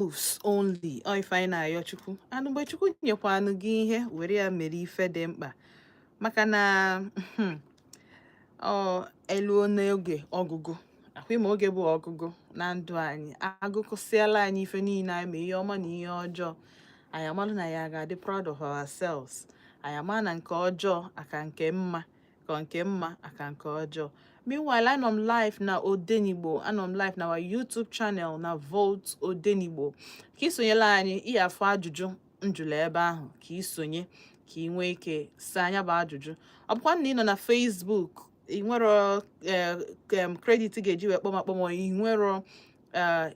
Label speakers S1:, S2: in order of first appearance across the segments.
S1: Moves only. Ọ ife anyị na-ayọ Chukwu anụ mgbe Chukwu nyekwanụ gị ihe, were ya mere ife dị mkpa, maka na ọ eluo n'oge ọgụgụ akwa ịma oge bụ ọgụgụ na ndụ anyị. Agụkụsịala anyị ife niile anyị ma, ihe ọma na ihe ọjọọ. Anyị amalụ na ya ga-adị proud of ourselves. Anyị ama na nke ọjọọ aka nke mma, ka nke mma aka nke ọjọọ. Meanwhile, anọ m live na Odenigbo, anọ m live na our YouTube channel na Volt Odenigbo. Ka ị sonyela anyị, ị afụ ajụjụ njụlụ ebe ahụ, ka ị sonye, ka ị nwee ike saa anya bụ ajụjụ. Ọ bụkwa na ị nọ na Facebook, ị nwero credit ga-eji wee kpọm akpọm, ị nwero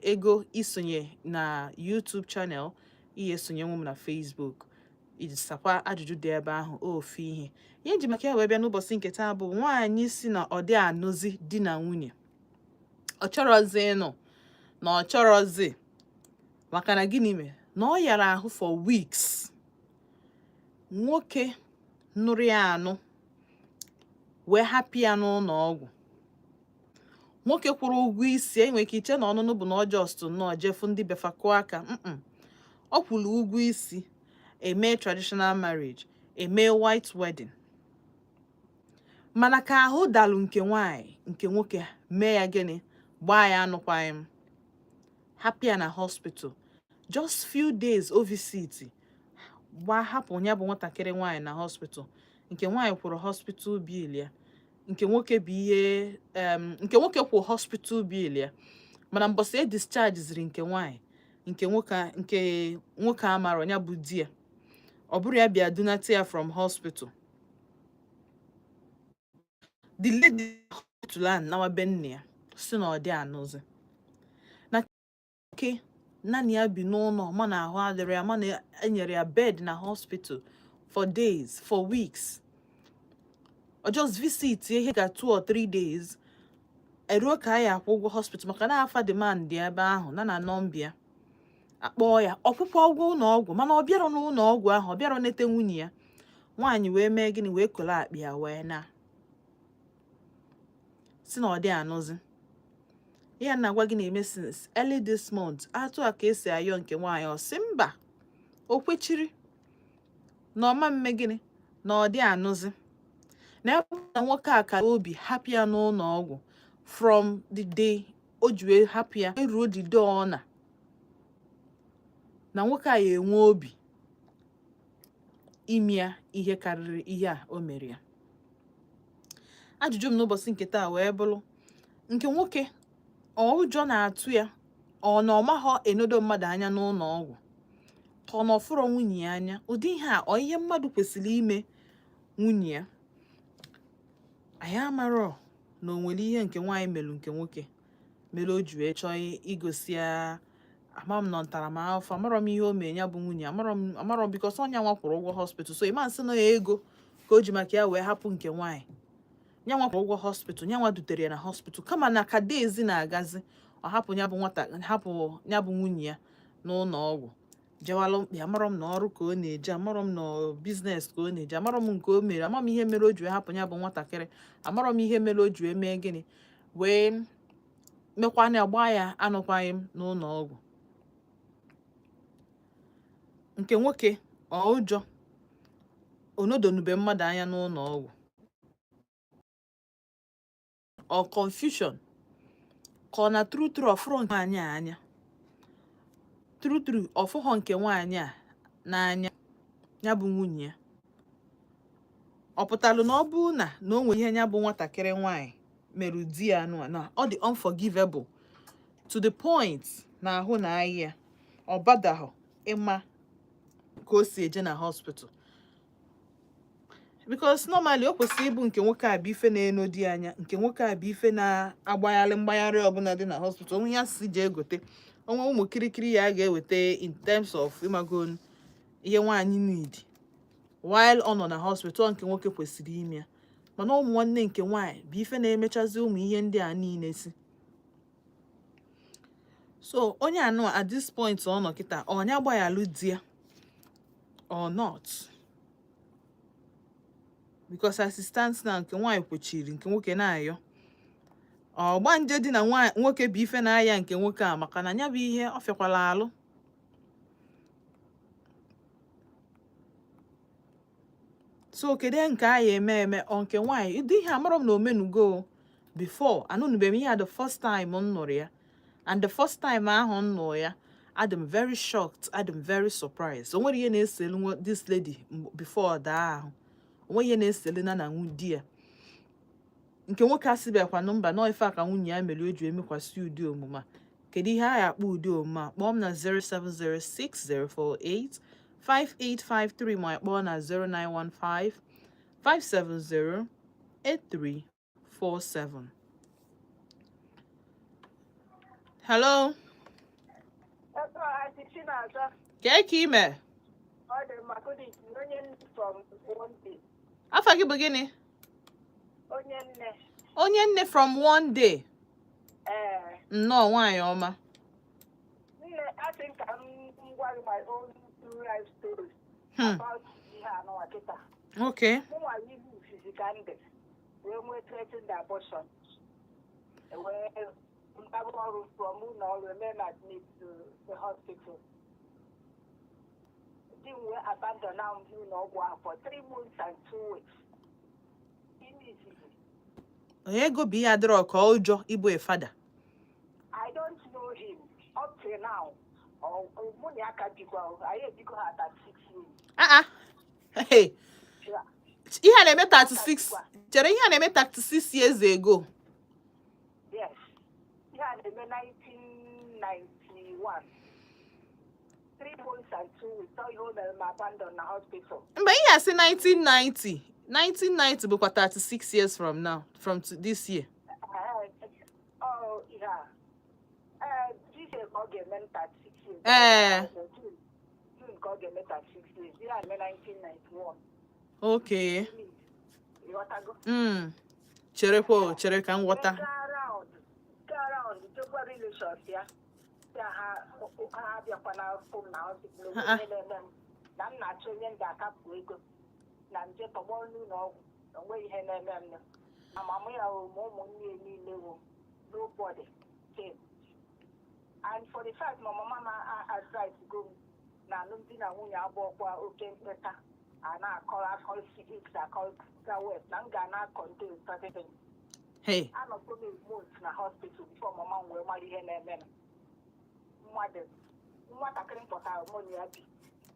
S1: ego isonye na YouTube channel, ihe esonyenwu m na Facebook iji sakwa ajụjụ dị ebe ahụ. Ofu ihe ihe nji maka ya wee bịa n'ụbọchị nke taa bụ nwaanyị si na ọ dị anụzi di na nwunye, ọ chọrọzi ịnụ, na ọ chọrọzi, maka na gịnị mere na ọ yara ahụ for weeks. Nwoke nụrụ ya anụ wee hapụ ya n'ụlọ ọgwụ. Nwoke kwụrụ ụgwọ isi. Enwere ike iche na ọnụnụ bụ na ọ just nnọọ jefu ndị befa kụọ aka. Ọ kwụrụ ụgwọ isi, eme traditional marriage, eme white wedding, mana ka ahụ dalụ nke nwanyị, nke nwoke mee ya gịnị? Gbaa ya anụkwaghị m, hapụ ya na hospital. Just few days o visit, gbaa hapụ ya bụ nwatakịrị nwaanyị na hospital. Nke nwaanyị kwụrụ hospital bill ya, nke nwoke bụ ihe nke nwoke kwụ hospital bill ya. Mana mbọsị e discharge ziri nke nwaanyị, nke nwoke amarọ ya bụ di ya, ọ bụrụ ya bịa dunata ya from hospital. The lady hospital ahụ nawa be nne ya, si na ọ dị anụzi na nwoke naanị ya bi n'ụlọ, mana ahụ adịrị ya, mana enyere ya bed na hospital for days, for weeks. Ọ just visit ihe ka 2 or 3 days eruo ka a ya akwụ ụgwọ hospital, maka na afa demand dị ebe ahụ na nọmba ya akpọọ ya ọkwụkwọ ụgwọ ụlọ ọgwụ. Mana ọ bịarọ n'ụlọ ọgwụ ahụ, ọ bịarọ nete nwunye ya nwaanyị. Wee mee gịnị? Wee kolo akpa ya wee na si na ọ dị anụzi. Ihe a na-agwa gị na-eme since early this month. Atụ a ka esi ayọ nke nwaanyị, ọ sị mba, o kwechiri na ọma mme gịnị, na ọ dị anụzi, na ebe na nwoke a ka obi hapụ ya n'ụlọ ọgwụ. From the day o ji wee hapụ ya eruo the day ọ na nwoke a ya enwe obi ime ya ihe karịrị ihe a o mere ya. Ajụjụ m n'ụbọchị nke taa wee bụrụ, nke nwoke, ọ ụjọ na-atụ ya, ọ na ọ maghọ enodo mmadụ anya n'ụlọ ọgwụ, ka ọ na ọfụrọ nwunye ya anya? Ụdị ihe a, ọ ihe mmadụ kwesịrị ime nwunye ya? Anyị amarọ na o nwere ihe nke nwaanyị melụ nke nwoke mere o ji wee chọọ igosi ya. Ama m nọ ntaramahụhụ, amarọ m ihe o mee ya bụ nwunye, amarọ m, amarọ m, because ọnya nwa kwụrụ ụgwọ hospital. So ịma nsị na ya ego ka o ji maka ya wee hapụ nke nwaanyị. Ya nwa kwụrụ ụgwọ hospital, ya nwa dutere ya na hospital, kama na ka days na-agazi, ọ hapụ ya bụ nwata, hapụ ya bụ nwunye ya n'ụlọ ọgwụ, jewalụ mkpi. Amarọ m na ọrụ ka ọ na-eje, amarọ m na business ka ọ na-eje, amarọ m nke o mere, ama m ihe mere o ji wee hapụ ya bụ nwatakịrị, amarọ m ihe mere o ji wee mee gịnị, wee mekwana ya gbaa ya anụkwaghị m n'ụlọ ọgwụ. Nke nwoke, ọ ụjọ onodonube mmadụ anya n'ụlọ ọgwụ, ọ confusion, ka ọ na true true ọfụrụ nke nwaanyị a anya, true true ọfụghọ nke nwaanyị a n'anya, ya bụ nwunye ya? Ọ pụtalụ na ọ bụ na o nwere ihe ya bụ nwatakịrị nwaanyị mere di ya anụ a, na ọ dị unforgivable to the point na ahụ na ahịa ya ọ badahụ ịma ka o si eje na hospital? Because normally o kwesịrị ịbụ nke nwoke a bụ ife na-eno di anya, nke nwoke a bụ ife na-agbagharị mgbagharị ọbụla dị na hospital, onwe ya si jee gote onwe ụmụ kirikiri ya ga-eweta in terms of ịmago ihe nwaanyị need while ọ nọ na hospital. Nke nwoke kwesịrị ime ya, mana ụmụ nwanne nke nwaanyị bụ ife na-emechazi ụmụ ihe ndị a niile si. So onye anụ at this point ọ nọ kịta, ọnya gbaghalụ di ya or not? Because as it stands now, nke nwaanyị kwechiri, nke nwoke na-ayọ ọgbanje. Di na nwoke bụ ife na-aya nke nwoke a, maka na ya bụ ihe ọ fịakwala alụ. So kedu nke a ya eme eme? Ọ nke nwaanyị ụdị ihe amarọ m na omenugo before. Anụnụbeghị m ihe a. The first time m nụrụ ya, and the first time ahụ m nụrụ ya, adị m very shocked, adị m very surprised. O nwere ihe na-eselu this lady before ọ daa ahụ. O nwere ihe na-eselu na di ya nke nwoke asịbịakwanụ mba nọọ. Ife a ka nwunye ya mere o ji emekwasị ụdị omume a. Kedu ihe a ya akpọ ụdị omume a? Kpọọ m na 0706048 5853, ma kpọọ na 0915 570 8347. Hello.
S2: Ebe a Chinazọ.
S1: Kee ka ime?
S2: Ọ dị mma, good evening. Onye nne from one day.
S1: Afa gị bụ gịnị?
S2: Onye nne.
S1: Onye nne from one day.
S2: Ee.
S1: Nnọọ, nwaanyị ọma.
S2: Nne, asị m ka m gwa gị my own true life story about ihe anụnwa kịta. Mụnwa ibu izizi ka m dị wee nwee threatened abortion. Wee mkpagbu ọrụ from ụlọ ọrụ eme m admit to the hospital. Di m wee abandon am n'ụlọ ọgwụ ahụ for 3 months and 2 weeks. Ime izizi.
S1: Onye ego bụ ihe adịrọ ka ụjọ ịbụ a father.
S2: I don't know him up till now. Or mụ na ya ka bikwa, anyị ebigo ha 36 years.
S1: Ah ah, hey.
S2: Yeah.
S1: Ihe a na-eme 36, chere, ihe a na-eme 36 years ago?
S2: Yes. Ihe a na-eme 1991. 3 months and 2 weeks. Ọ ihe o mere m abandon na hospital.
S1: Mgbe ihe a sị 1990, 1990 bụkwa 36 years from now, from this year.
S2: Ọ ihe a. Ee, this year ka ọ ga-eme 36 years.
S1: Ee.
S2: June, June ka ọ ga-eme 36 years. Ihe a na-eme 1991. Ịghọtago?
S1: Cherekwa o, chere ka m ghọta.
S2: Gaa round, jekwa relations ya. Ya ha abịakwa na afọ m na hospital.
S1: Ha, ah.
S2: Onye na-eme m na m na-achọ onye m ga-akapụ ego na nje tọgbọ n'ụlọ ọgwụ na onweghị ihe na-eme m na mama ya o, ma ụmụnne ya niile wo, nobody came. And for the fact ma mama ma advice go m na alụmdi na nwunye abụọkwa oke mkpesa a na-akọrọ akọ si east, akọ ga west, na m ga na contain certain things.
S1: Hey.
S2: Anọgo m a month na hospital before mama m wee mara ihe na-eme m. Mmadụ nwatakịrị m kpọtara mụ na ya bi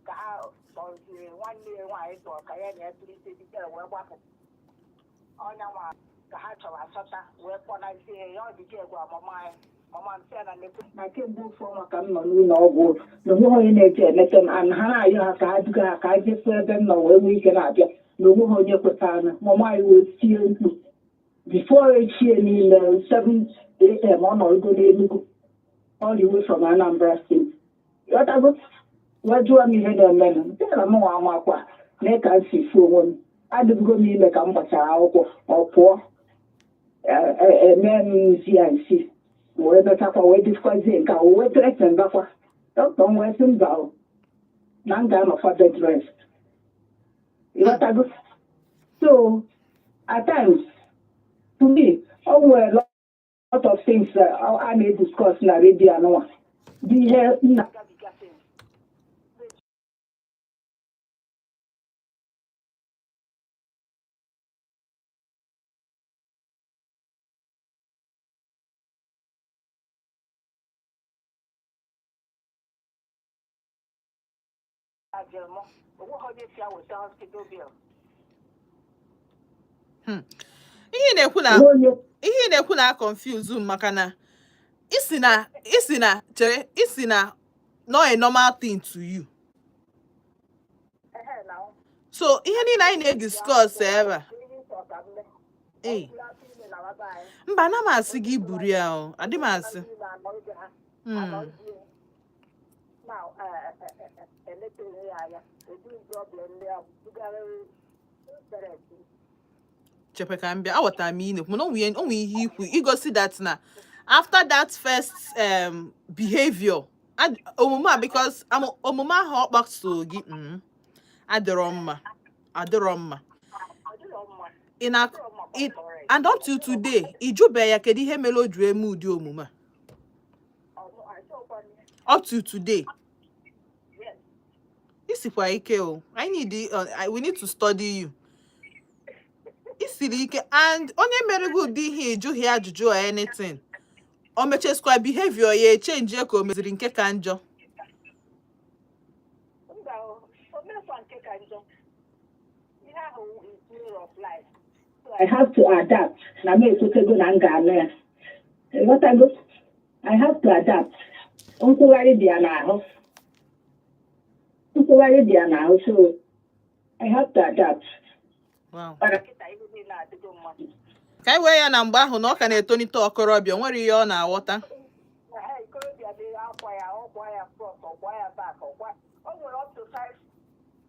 S2: ka ha kpọzie nwanne ya nwaanyị tọrọ ka ya na ya tụlite dike wee gbapụ ọnya nwa ka ha chọrọ achọta wee kpọnazie ya. Ọ dị gị gwa mama anyị, mama m sị ya na lekwe na kemgbe ofu ọnwa ka m nọ n'ụlọ ọgwụ na onweghị onye na-eje eleta m, and ha na-ayọ ha ka ha duga ha ka ha jefu ebe m nọ wee nwee ike na-abịa, na onweghị onye kwetara. Mama anyị wee tie mkpu before echie niile 7 a.m. Ọ nọrọgo n'Enugu all the way from Anambra State. Ghọtago? Wee jụọ m ihe na-emenụ nke na m nwa amakwa na ka m si fu onwe m. Adịbugo m ime ka m gbachara akwụkwọ, ọ pụọ, eme m nzi ya nsi wee mechakwa wee dịkwazie nke a o wee threaten bakwa dọkịta m wee sị mba o, na m ga-anọkwa bed rest. Ịghọtago? So at times, to me, o nwere lot of things a na-ediscuss na redio anụnwa bụ ihe m na-agabiga since. Ajụrụ m, onweghị onye si aweta hospital bill.
S1: Ihe ị na-ekwu na
S2: Onwe onye.
S1: Ihe ị na-ekwu na confuse m, maka na isi na chere, isi na not a normal thing to you.
S2: Ehe na.
S1: So ihe niile anyị na-ediscuss ebe a. Ee, mba, ana m asị gị buru ya o, adị m asị.
S2: Eleta onwe ya anya ebu problem ya bugara parents.
S1: Chekwe ka m bịa, aghọtara m ihe ị na-ekwu, mana o nwee ihe ikwu igosi that na after that first behavior, omume a, because omume ahụ ọ kpaso gị adịrọ mma, adịrọ mma.
S2: Ọ dịrọ mma.
S1: Ị na
S2: Dịrọ mma.
S1: And up till today, ị jụbeghị ya kedu ihe mere o ji eme ụdị omume a up till today? Isikwa ike o. I need we need to study you. Isiri ike, and onye mere gị ụdị ihe, ịjụghị ajụjụ or anything, o mechesikwa behavior ya echange ka o meziri nke ka njọ?
S2: Mba, o mekwa nke ka njọ. Ihe ahụ is way of life. So I have to adapt na m ekwetego na m ga-anụ ya. Ịghọtago? I have to adapt. Nkwụgharị dị ya n'ahụ. Nkwụgharị dị ya n'ahụ, so I have to adapt. Mana kịta ihe niile adịgo mma.
S1: Ka anyị wee ya na mgbe ahụ na ọ ka na-etonite okorobịa, o nwere ihe ọ na-aghọta.
S2: Ehe, ikorobịa dị, akwa ya, ọkwa ya front, ọkwa ya back, ọkwa o nwere up to five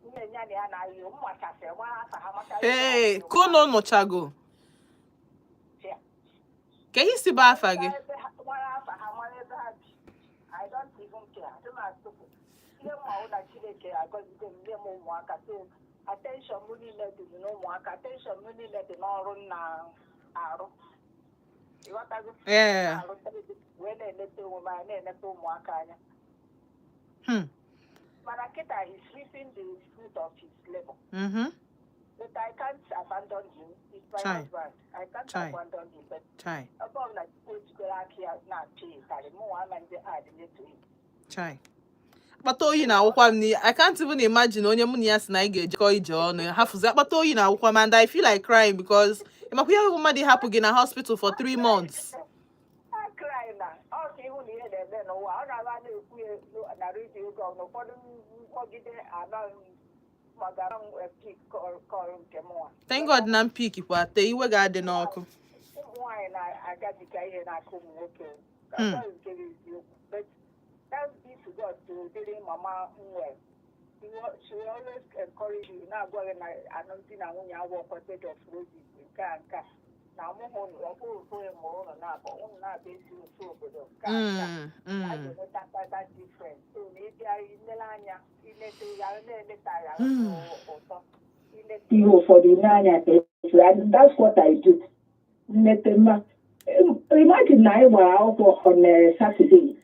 S2: nne ya na ya na-ayị mmachasị mara afa ha maka.
S1: Ee, kono nụchago ka ihe si bụ afa gị.
S2: Mara afa ha, mara ebe ha bi. I don't even care. Adị m atụpụ ihe mma na Chineke agọzigo m, nye m ụmụaka, so attention m niile dị n'ụmụaka, attention m niile dị n'ọrụ m na-arụ. Ịghọtago?
S1: Ee.
S2: Na-arụ wee na-eleta onwe m anya, na-eleta ụmụaka anya. Mana kịta, he's reaping the fruit of his labor. But I can't abandon him. He's my
S1: Chai.
S2: husband. I can't
S1: Chai.
S2: abandon him. But
S1: Chai.
S2: ebe ọ bụla Chukwu jikọrọ aka ya na-apịa ịtarị, mụ nwa ama ndị add to it.
S1: Chai, akpata oyi na-awụkwa m n'ihe. I can't even imagine onye mụ na ya si na anyị ga-ejekọ ije ọnụ hafụzi. Akpata oyi na-awụkwa m, and I feel like crying because ịmakwa ihe bụ mmadụ ịhapụ gị na hospital for 3 months.
S2: I cry na ọ ka ịhụ na ihe na-eme n'ụwa, ọ na-aba na-ekwu ya na redio oge ọbụla, ụfọdụ mkpọgide ana magara m pick call nke mụnwa.
S1: Thank God na m pick kwa tee, iwe ga-adị n'ọkụ.
S2: Ụmụ nwaanyị na-agabiga ihe n'aka ụmụ nwoke. Ka nke bụ eziokwu. But thanks be to God to ụdịrị mama m nwere. She will always encourage you, na-agwa gị na alụmdi na nwunye awụ bed of roses, nke a nke a na amụghị ụnụ, ọ bụghị ofu onye mụrụ ụnụ na-abụ, ụnụ na-abịa esi otu obodo, nke a nke a. A ga-enweta that difference. So na ịbịa ilele anya, ileta ya, na-eleta ya ụtọ ileta ihe ụfọdụ n'anya ka efu. And that's what I do. Nnete mma, imagine na anyị gbara akwụkwọ on a Saturday,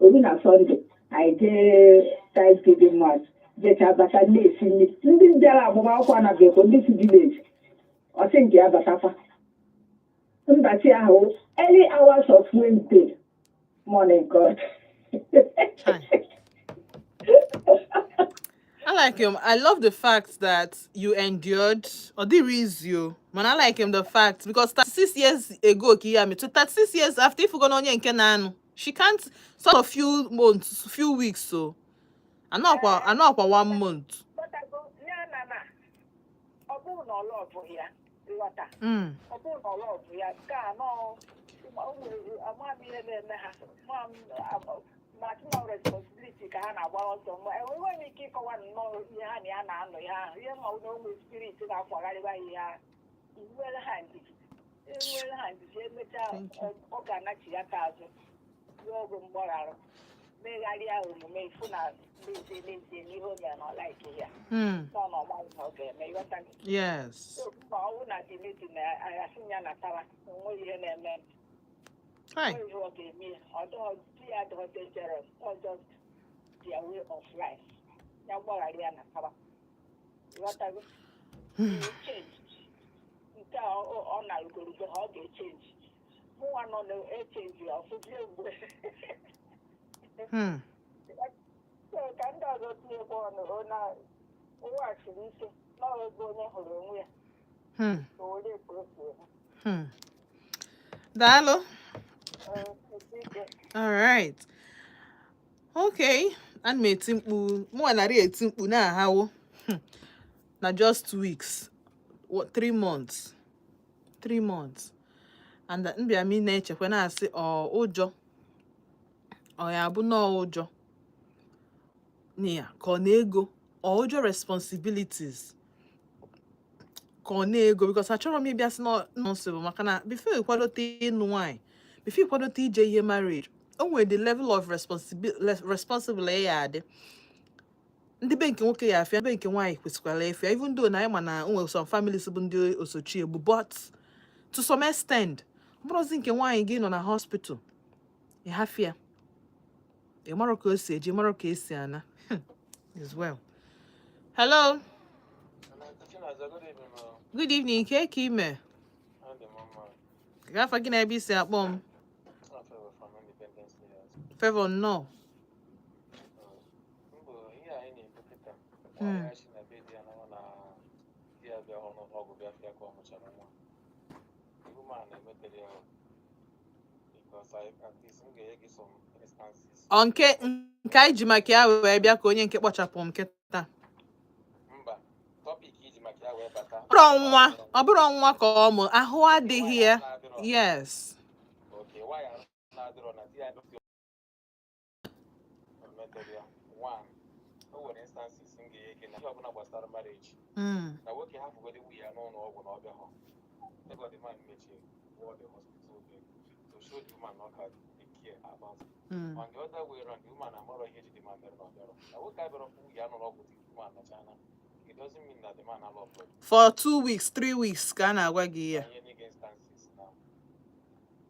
S2: oru na Sunday anyị jee Thanksgiving Mass, jecha bata, na-esi nri. Ndị bịara agbamakwụkwọ anabekwa, ndị si village, ọ sị nke ya batakwa mbati ahụ early hours of Wednesday morning. God.
S1: Chai. I like him. I love the fact that you endured. Or the easy, man. I like him the fact because 36 years ago, Kiyami, to 36 years after, if you go on nke na she can't sort of few months, few weeks, so I know one month.
S2: Gbatago ya na ọ bụrụ na ọlọ bụ ya, ịghọta? Ọ bụrụ na ọlọ bụ ya, nke a nọ o nwere ama m ihe na-eme ha, ma m maternal responsibility ka ha na-agba ọsọ. Ma enweghị m ike ịkọwa nnọọ ihe ha na ya na-anọ ihe ahụ, ihe ma na onwe spirit na-akwagharịba ihe ahụ. Iwere ha ndidi, enwere ha ndidi, emechaa
S1: Thank you.
S2: ọ ga-anachi ya aka azụ ruo oge mgbagharụ, megharịa omume, ịfụ na n'ezie n'ezie n'ihe o mere na ọ like ya. Nọ na ọmaghị na ọ ga-eme, ịghọta?
S1: Yes.
S2: So, ma ọ bụrụ na dị meeting na asị ya natara, onweghị ihe na-eme.
S1: Hi.
S2: Onweghị ihe ọ ga-eme ya. Ọ dịghọ di ya adịghọ dangerous, ọ just their way of life. Ya gbaghara ya, natara, ịghọtago? He will change. Nke a ọ na-arụgoro ha, ọ ga-echange. Mụnwa nọ na-echange ya ọfụzie mgbe. So, ka ndị ọzọ tinyekwa ọnụ. Ọ na ụwa siri ike n'ọrụ ebe onye hụrụ onwe ya, o were ka o si eme.
S1: Daalụ.
S2: Ee, esi ike.
S1: All right. Okay. Ana m eti mkpu, mụnwa narị eti mkpu na-ahawo. Na just 2 weeks. What, 3 months. 3 months. And mbịa m na-echekwa na-asị ọ ụjọ. Ọ ya bụ nọọ ụjọ. Na ya ka ọ na-ego ọ ụjọ responsibilities ka ọ na-ego, because achọrọ m ịbịa sị na nonsense, maka na before ịkwadote ịnụ nwaanyị, before ịkwadote ije ihe marriage, o nwere the level of responsible ya adị. Ndị be nke nwoke ya afịa, ndị be nke nwaanyị kwesịkwara efia, even though na anyị ma na o nwere some families bụ ndị osochi egbu, but to some extent, ọ bụrụzi nke nwaanyị gị nọ na hospital, ịhafịa, ị marọ ka o si eje, ị marọ ka esi ana as well. Hello.
S3: Chinaza, good evening, ma.
S1: Good evening. Ke ka ime?
S3: Adị m mma.
S1: Gafa gị na ebe isi akpọ m?
S3: I'm Favor from Independence Layout.
S1: Favor, nnọọ.
S3: Mbụ ihe anyị na-ekwu kịta, nwaanyị a si na be di ya na na di ya bịa ọnụ ọgwụ bịa fịa ka ọ mụchara nwa. The woman na-emetere ya, because I, at least m ga-enye gị some instances.
S1: Ọ nke anyị ji maka ya wee bịa, ka onye nke kpọchapụ m kịta?
S3: Mba, topic iji maka ya wee bata.
S1: Ọ bụrụ nwa ka ọ mụ, ahụ adịghị ya. Yes.
S3: Okay, nwaanyị ahụ na-adịrọ na di ya bịa emetere ya. One, o nwere instances m ga-enye gị na ihe ọbụla gbasara marriage, na nwoke hapụgodi nwunye ya n'ụlọ ọgwụ na ọbịa hụ ego, the man mechie wụọ the hospital bill to show the woman na ọ ka dey care about. On the other way round, the woman amarọ ihe ji the man mere na ọ bịarọ, na nwoke abịarọ fụ nwunye ya n'ụlọ ọgwụ, the woman nachana, it doesn't mean that the man alọ.
S1: For 2 weeks, 3 weeks ka a na-agwa gị ya.
S3: Ihe nigga instances now,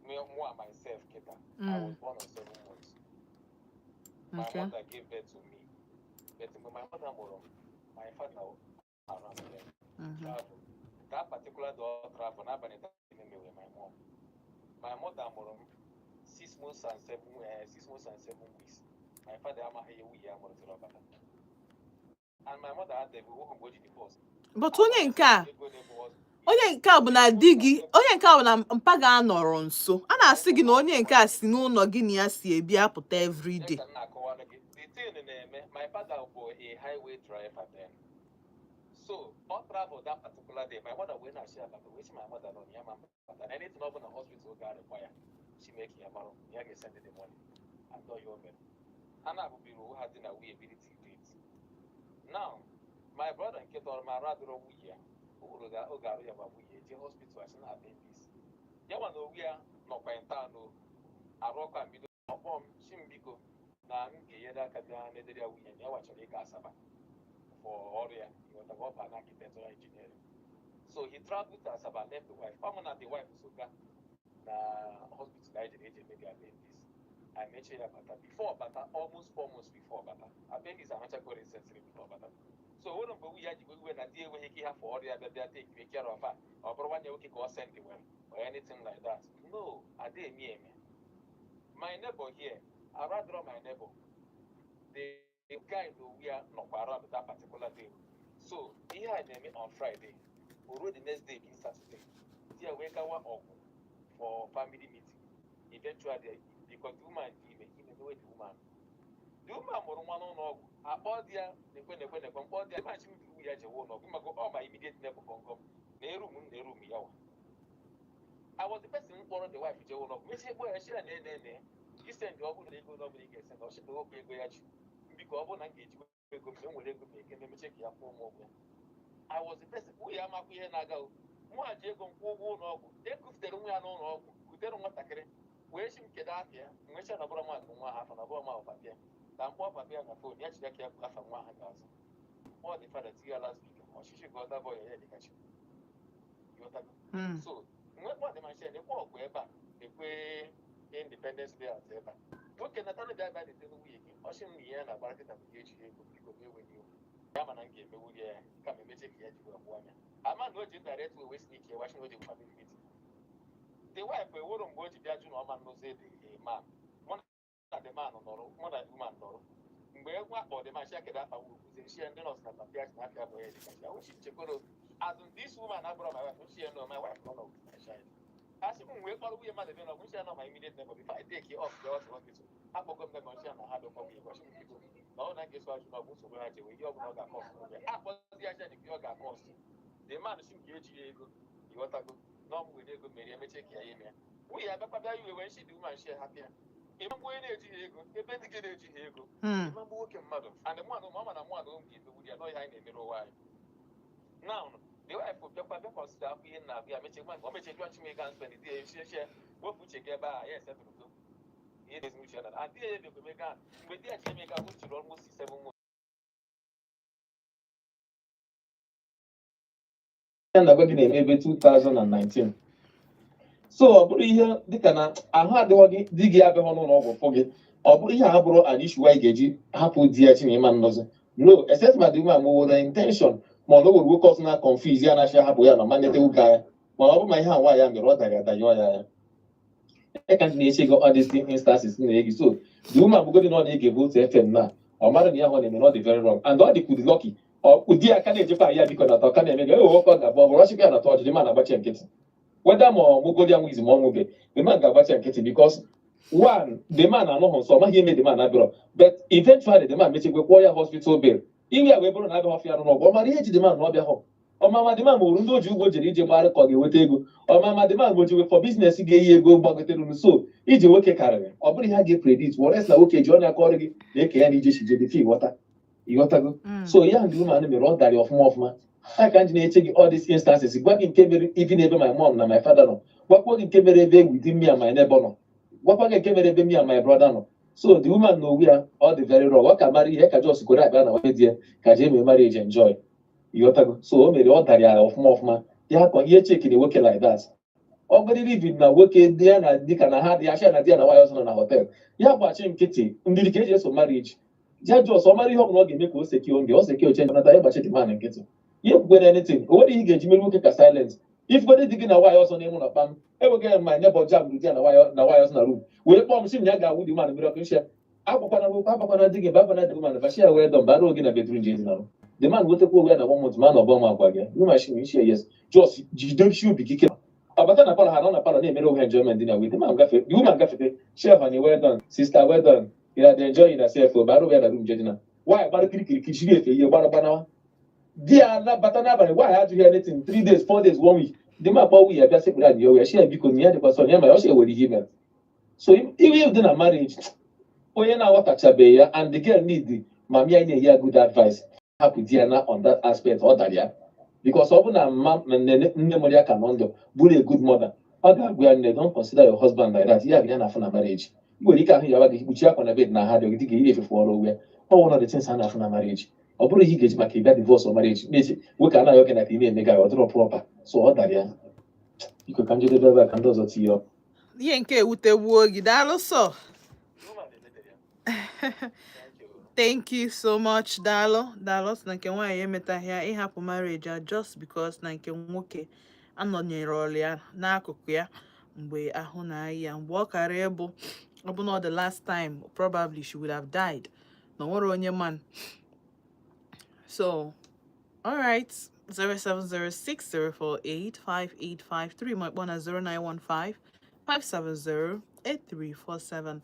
S3: me more myself kịta, I was born on 7 months. My mother gave birth to me, but when my mother mụrụ m, my father around there travel. That particular day ọ travel n'abalị, that ime with my mom. My mother mụrụ m 6 months and 7 weeks. My father amaghị ihe nwunye ya mụrụ tiri ọbata. And my mother had the nwoke mgbe o ji divorce.
S1: But onye nke a
S3: Ego na-ebu
S1: onye nke a bụ na di gị, onye nke a bụ na mpa ga-anọrọ nso, a na-asị gị na onye nke a si n'ụlọ gị na ya si ebi apụta everyday.
S3: Ka m na-akọwara gị, the thing na-eme, my father bụ a highway driver then. So ọ travel that particular day, my mother wee na-achị abata, wee sị my mother nọ na ya ma mbata na anything ọ bụla hospital ga require, she make ya marụ na ya ga-esend the money, and ọ ya o mere. Ha na-abụbiri onwe ha dị na nwunye biri till date. Now, my brother nke tọrọ m arụ adịrọ nwunye ya, o nwere oge arụ ya gba nwunye jee hospital, asị na appendix ya nwa na owu ya nọkwa in town o arụ ọkụ a mbido ọkpọ m chi m, biko, na m ga-enyere aka bịa nedere ya nwunye na ya wachọrọ ịga Asaba for ọrụ ya, ịghọtago? Ọ bụ an architectural engineering. So he traveled to Asaba, left the wife. Ọ mụ na the wife so ga na hospital anyị jere eji eme the appendix. I mechie ya bata before bata, almost 4 months before bata. Appendix amachago recently before bata. So o nwere mgbe nwunye ya ji iwe na di enweghị ike ịhafụ ọrụ ya bịa take care of her, ọ bụrụ nwanne nwoke ka ọ send well or anything like that. No, ada eme eme. My neighbor here, aradro my neighbor, the guy na owu ya nọkwa around that particular day. So ihe a na-eme on Friday, o ruo the next day being Saturday, di ya wee gawa ọgwụ for family meeting. Eventually, because the woman dị ime, ime mewe the woman mụrụ nwa n'ụlọ ọgwụ, akpọ di ya na-ekwe na-ekwe na-ekwe mkpọ di ya machi m iwu ya jewe ụlọ ọgwụ maka ọ ma immediate neighbor gọngọm na eru m na eru m ya wa. I was the person mkpọrọ the wife jewe ụlọ ọgwụ, mechie kpọ ya shi ya na ene ene isend ọ bụrụ na ego n'ọbụla ị ga-esend, ọ sị na okwu ego ya ji mbiko, ọ bụrụ na m ga-ejikwa ego m na m nwere ego m eke na-emeche ka ya kwụọ m ụgwọ ya. I was the person nwunye ya amakwa ihe na-aga o mụ ji ego m kwụọ ụgwọ ụlọ ọgwụ, ekufutere nwa ya n'ụlọ ọgwụ, kutere nwatakịrị wee chi m kedu afọ ya, mmecha na ọbụrụ mmadụ nwa ha afọ na ọbụrụ mmadụ papa ya, ka mkpọ papa ya na phone ya chiri aka ya afa nwa ha ga-azụ kpọọ the father, tinye ya last week ọchịchị ka ọta bọọ ya dịkachi. So nwekwa dị mashin ekwe ọgwụ ebe a ekwe Independence Layout ebe a, nwoke natara bịa bịa leta nwunye gị, ọchị m na ihe ya na-agbara kịta bụ ga-eji ego, biko m ewe n'iwu ya, mana m ga-emewuri ya kama emeche ka ya ji wee gwụọ anya ama na o ji direct way wee sneak ya wachi na o ji family meeting. The wife eworo mgbe o ji bịa jụ na ọma nnụzi the man, mụ na the man nọrọ, mụ na the woman nọrọ mgbe egwu akpọ the man shi kedu afa wuzie shi ndị nọọsụ na papia na afịa bụ ya dịkachi uchi chekworo as in this woman abụrụ my wife, nshi ya no, my wife nọ with my child. Asị m wee kpọrọ nwunye mmadụ bịa n'ọgwụ, nshi ya nọ my immediate neighbor. Before I take off bịa hospital, akpọgo m neighbor, nshi ya na ha dọkwa nwunye gọchi m, biko, na ọ na ga-eso ajụ n'ọgwụ nsogbu ha jewe ihe ọbụla ọ ga-akọst n'oge akpọzi ya shi ihe ọ ga-akọst. The man si m ga-eji ya ego, ịghọtago, na ọ m were ego mere emechie ka ya eme ya nwunye ya bịakwa bịa iwe wee nshi the woman shi hapụ ya ịma mgbe onye na-ejighị ego ebe ndị gị na-ejighị ego ịma mgbe nwoke mmadụ and mmadụ ma ọ ma na mmadụ m ga-emegbu ya n'ọhịa anyị na-emere ụwa anyị. Now the wife bịakwa bịa consider akwụ ihe nna abịa mechie o mechie jụọ chimega spend di ya echie chie wepụ uche gị ebe a ya esetụrụgo ihe na-ezi uche ya na and di ya ebekwa emega mgbe di ya ji emega o jiri almost 7 months. Ya na gwa gị na-eme ebe 2019, so ọ bụrụ ihe dịka na ahụ adịghị gị, di gị abịaghị n'ụlọ ọgwụ fụ gị, ọ bụrụ ihe a bụrụ an issue anyị ga-eji hapụ di ya chi na ịma nnozi, no, except ma the woman nwere intention ma Ma ọ na o nwere nwoke ọzọ na confuse ya, na-achị hapụ ya na ma nete nwoke anya. Mana ọ bụ ma ihe a nwaanyị ya mere, ọ dara ya danyụọ ya anya. E ka na-eche gị all these instances na-egi. So the woman bugodi na ọ na-ege Volt FM na ọ mara na ihe ahụ ọ na-eme na ọ dị very wrong, and ọ dị lucky ụdị aka na-ejekwa ya biko na ọ ka na-eme gị ewe nwoke ọ ga-abụ ọ bụrụ ọchịkwa ya na atọ ọjụjụ ma na-agbachi nkịtị, whether ma ọ mụgodi ya nwe ma ọ nwụbe, the man ga-agbachi nkịtị, because one, the man anọghị nso, ọ maghị eme the man abịrọ. But eventually the man mechekwa kwụọ ya hospital bill. Iwe ya wee bụrụ na abịa ọfịa n'ụgwọ, ọ mara ihe ji the man na ọbịa hụ ọmama. The man ma uru ndị o ji ụgwọ jere ije gbara ka ọ ga-enweta ego. Ọmama the man mojiwe for business ga-eyi ego gbagotere. So ije nwoke karịrị, ọ bụrụ ihe a ga-epredict were na nwoke ji ọnya aka ọrụ gị na-eke ya na ije si jede fi ghọta, ịghọtago? So ya ndị woman mere, ọ dara ọfụma ọfụma. A ka ndị na-eche gị all these instances, gwa gị nke mere even ebe my mom na my father nọ, gwakwa gị nke mere ebe within me and my neighbor nọ, gwakwa gị nke mere ebe me and my brother nọ. So the woman na onwe ya, ọ dị very wrong. Ọ ka mara ihe ka just kwere akpa na nwanne di ya ka jee mee marriage enjoy, ịghọtago? So o mere, ọ dara ya ọfụma ọfụma. Ya ka ihe chekiri nwoke like that, ọ gọdịrị even na nwoke dị ya na dịka na ha dị asha na di ya na nwaanyị ọzọ nọ na hotel, ya gbachi nkịtị. Ndidi ka eji eso marriage. Ya just ọ mara ihe ọbụla ọ ga-eme ka o secure oge o secure change nata ya, gbachi the man nkịtị. Ihe kwukwere anything, o nwere ihe ị ga-eji mere nwoke ka silence. Ifugode di gị na nwaanyị ọzọ na-enwe na kpam enweghị ya, ma neighbor jam di ya na nwaanyị ọzọ na room wee kpọọ m sị m ya ga-awụ di man mmiri ọkụ nshi ya. Akwakwana nwoke, agbakwana di gị, babana di woman bashi ya wee dọ mbara oge na bedroom ji edinarụ. The man wetakwa onwe ya na one month ma na ọbọ m agwa gị you machine isi. Yes, just jidechi obi gị ike. Ọbata na parlour, ha nọ na parlour na-emere onwe enjoyment dị na with the man gafe, the woman gafete, chef and well done, sister, well done, you are enjoying yourself. Bara onwe ya na room jedina. Nwaanyị gbara kirikiri jiri efe ihe gbara gbanawa di ya nabata n'abalị. Nwaanyị ajụghị anything 3 days, 4 days, one week. Di ma akpọ nwunye ya bịa sekpere anyị ya shi ya biko na ya dịkwa sọ ya ma ọ shi ewere ihe mere. So iwe dị na marriage, onye na-aghọtachabeghị ya, and the girl need mami ya na-enye ya good advice, hapụ di ya na on that aspect ọ dara ya, because ọ bụ na mma na nne mụrụ ya ka nọ ndụ bụrụ a good mother, ọ ga-agwa ya, "Nne, don't consider your husband like that." Ya bụ ya na-afụ na marriage. Ị nwere ike ahụ ya gị kpuchie akwa na bed na ha dị gị ga ihe efefu ọrụ onwe ya. Ọ one of the things a na-afụ na marriage. Ọ bụrụ ihe ị ga-eji maka ịbịa divorce or marriage na-eche nwoke anaghị oke na ka ị na-eme gị ọ dịrọ proper. So ọ dara ya. Biko, ka njedebe ebe a ka ndị ọzọ tinye ọnụ.
S1: Ihe nke ewutegbuo gị. Daalụ sọ. Thank you so much. Daalụ, daalụ. Sị na nke nwaanyị emetaghị ya ịhapụ marriage ya just because na nke nwoke anọnyere ọlụ ya n'akụkụ ya mgbe ahụ na-ayị ya, mgbe ọ kara ịbụ ọ bụ na the last time probably she would have died, na o nwere onye man. So alright, 07060485853, ma ịkpọ na 0915 570 8347.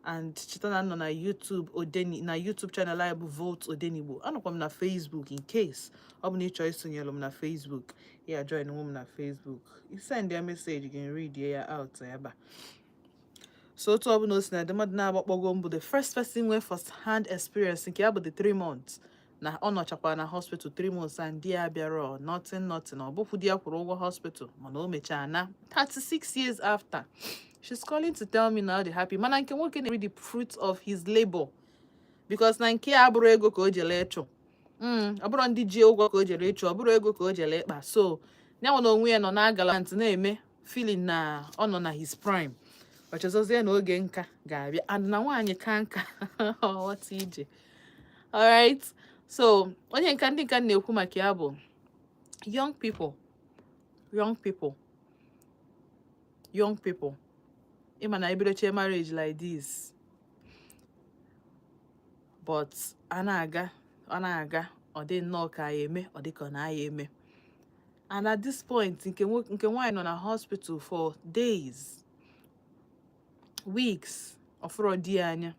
S1: And cheta na nọ na YouTube Odeni, na YouTube channel anyị bụ Volt Odenigbo. Anọkwa m na Facebook in case ọ bụ na ị chọrọ isonyere m na Facebook ya, join m na Facebook, i send ya message gị, read ya out ebe a. So otu ọbụla o si na dị, mmadụ na-agbakpọgo mbụ, the first person nwee first hand experience nke ya bụ the 3 months na ọ nọchakwa na hospital 3 months and di ya bịara, nothing, nothing. Ọ bụkwu di ya kwụrụ ụgwọ hospital, mana o mechaa na 36 years after, she's calling to tell me na ọ dị happy, mana nke nwoke na-eri the fruit of his labor, because na nke ya abụrụ ego ka o jere ịchụ, ọ bụrụ ndị ji ụgwọ ka o jere ịchụ, ọ bụrụ ego ka o jere ịkpa. So ya nwe na onwe ya nọ na galant na-eme feeling na ọ nọ na his prime, ọ chọzọzie na oge nka ga-abịa and na nwaanyị ka nka ọghọta ije. Alright, so onye nka ndị nka na-ekwu maka ya bụ young people, young people, young people. Ịma na ebidochie marriage like this, but a na-aga, ọ na-aga, ọ dị nnọọ ka ya eme, ọ dị ka ọ na-aya eme. And at this point, nke nwaanyị nọ na hospital for days, weeks, ọfụrọ di ya anya,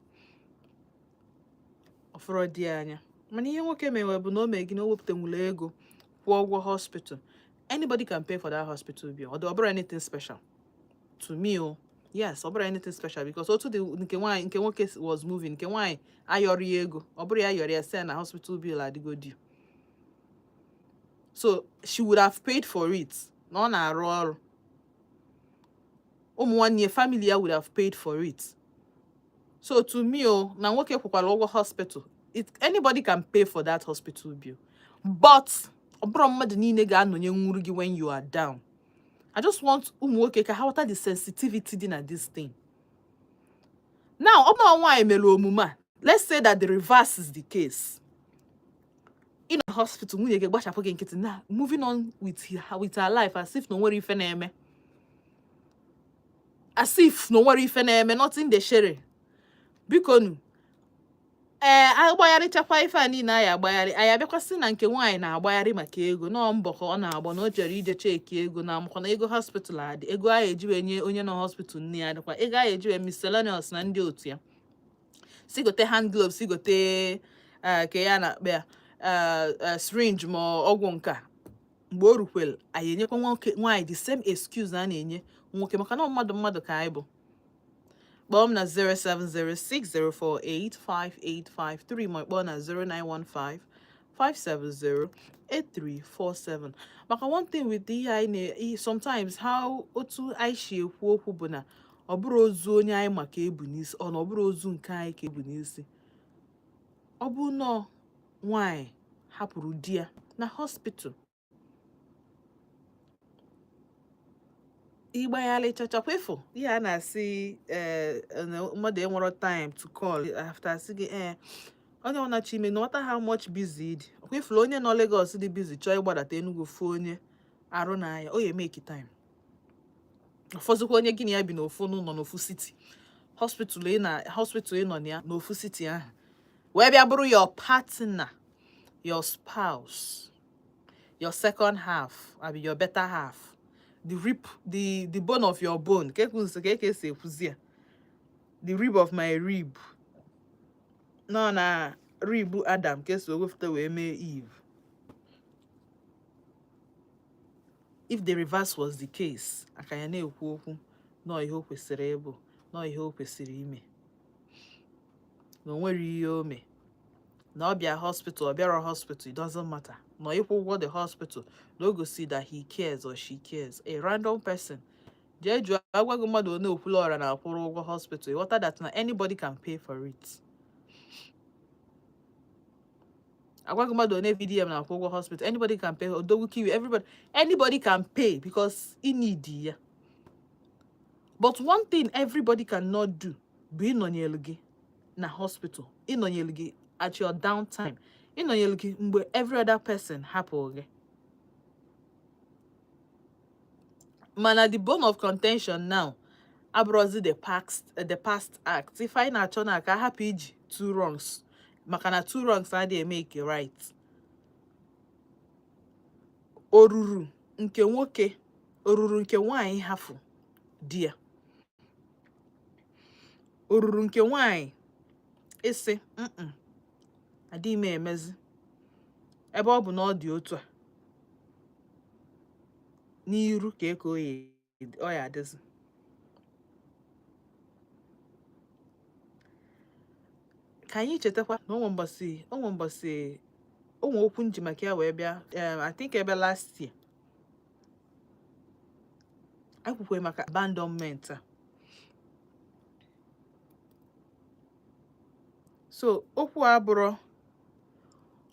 S1: ọfụrọ di ya anya. Mana ihe nwoke mewe bụ na o mee gị na o wepụtanwuru ego kwụọ ụgwọ hospital. Anybody can pay for that hospital bill. Ọ bụrụ anything special to me o. Yes, ọ bụrụ anything special, because otu dị nke nwaanyị, nke nwoke was moving, nke nwaanyị ayọrọ ya ego, ọ bụrụ ya yọrọ ya sị na hospital bill adịgo due, so she would have paid for it. Na ọ na-arụ ọrụ, ụmụ nwanne ya, family ya would have paid for it. So to me o, na nwoke kwụkwara ụgwọ hospital, it anybody can pay for that hospital bill, but ọ bụrụ mmadụ niile ga-anọnye nwuru gị when you are down. I just want ụmụ nwoke ka ha ghọta the sensitivity dị na this thing. Now, ọ bụrụ na nwaanyị mere omume a, let's say that the reverse is the case. Ị nọ hospital, nwunye gị gbachapụ gị nkịtị na moving on with her life as if na o nwere ife na-eme, as if na o nwere ife na-eme, nothing dey share. Biko nu, ee, agbagharịchakwa ife a niile anyị agbagharị, anyị abịakwasị na nke nwaanyị na-agbagharị maka ego nọọ mbọ ka ọ na-agba na o jere ije check ego na amakwa na ego hospital adị, ego ahụ eji wee nye onye nọ hospital nne ya adịkwa, ego ahụ eji wee miscellaneous na ndị otu ya, si gote hand gloves, si gote ka ya na-akpa ya syringe ma ọgwụ nke a. Mgbe o rukwere, anyị enyekwa nwoke nwaanyị the same excuse a na-enye nwoke, maka na ọ mmadụ mmadụ ka anyị bụ. Kpọọ m na 07060485853 ma kpọọ na 0915 570 8347. Maka one thing with ihe anyị na sometimes, how otu anyị si ekwu okwu bụ na ọ bụrụ ozu onye anyị maka ebu n'isi, ọ na ọ bụrụ ozu nke anyị ka ebu n'isi. Ọ bụ nọọ nwaanyị hapụrụ di ya na hospital, ịgbagharịchachakwa ịfụ ihe a na-asị, ee, na mmadụ enwero time to call after, asị gị, ee, onye ọ na-achọ ime, no matter how much busy dị, ọkwa ifuru onye nọ Lagos dị busy chọọ ịgbadata Enugu fụ onye arụ na ya, o ya emeki time. Ụfọdụkwa onye gị na ya bi n'ofu n'ụlọ, n'ofu city, hospital ị na hospital ị nọ na ya n'ofu city ahụ, wee bịa bụrụ your partner, your spouse, your second half, abi your better half, the rib, the bone of your bone, ka ekwu nso ka eke esi ekwuzi ya, the rib of my rib, nọ na rib Adam ka esi wepụta wee mee Eve. If the reverse was the case, aka ya na-ekwu okwu nọọ ihe o kwesịrị ịbụ, nọọ ihe o kwesịrị ime, na o nwere ihe o mee, na ọ bịa hospital, ọ bịara hospital, it doesn't matter, na ịkwụ ụgwọ the hospital, na o gosi that he cares or she cares. A random person jee jụọ, agwa gị mmadụ one Okwuluọra na-akwụrụ ụgwọ hospital, ịghọta that na anybody can pay for it. Agwa gị mmadụ one VDM na-akwụ ụgwọ hospital, anybody can pay. Odogwu Kiwi, everybody, anybody can pay because ị need ya. But one thing everybody cannot do bụ ịnọnyelu gị na hospital, ịnọnyelu gị at your downtime, ịnọnyelu gị mgbe every other person hapụ gị. Mana the bone of contention now abụrụzi the past act. Ife anyị na-achọ na ka a hapụ iji two wrongs, maka na two wrongs adịghị eme ike right. Oruru nke nwoke, oruru nke nwaanyị hafụ di ya, oruru nke nwaanyị ịsị mm adịghị m emezi, ebe ọ bụ na ọ dị otu a n'iru ka eke ọ ya adịzi. Ka anyị chetakwa na onwe mbọsị, onwe mbọsị, onwe okwu nji maka ya wee bịa, I think ebe last year anyị kwukwe maka abandonment a. So okwu a abụrọ,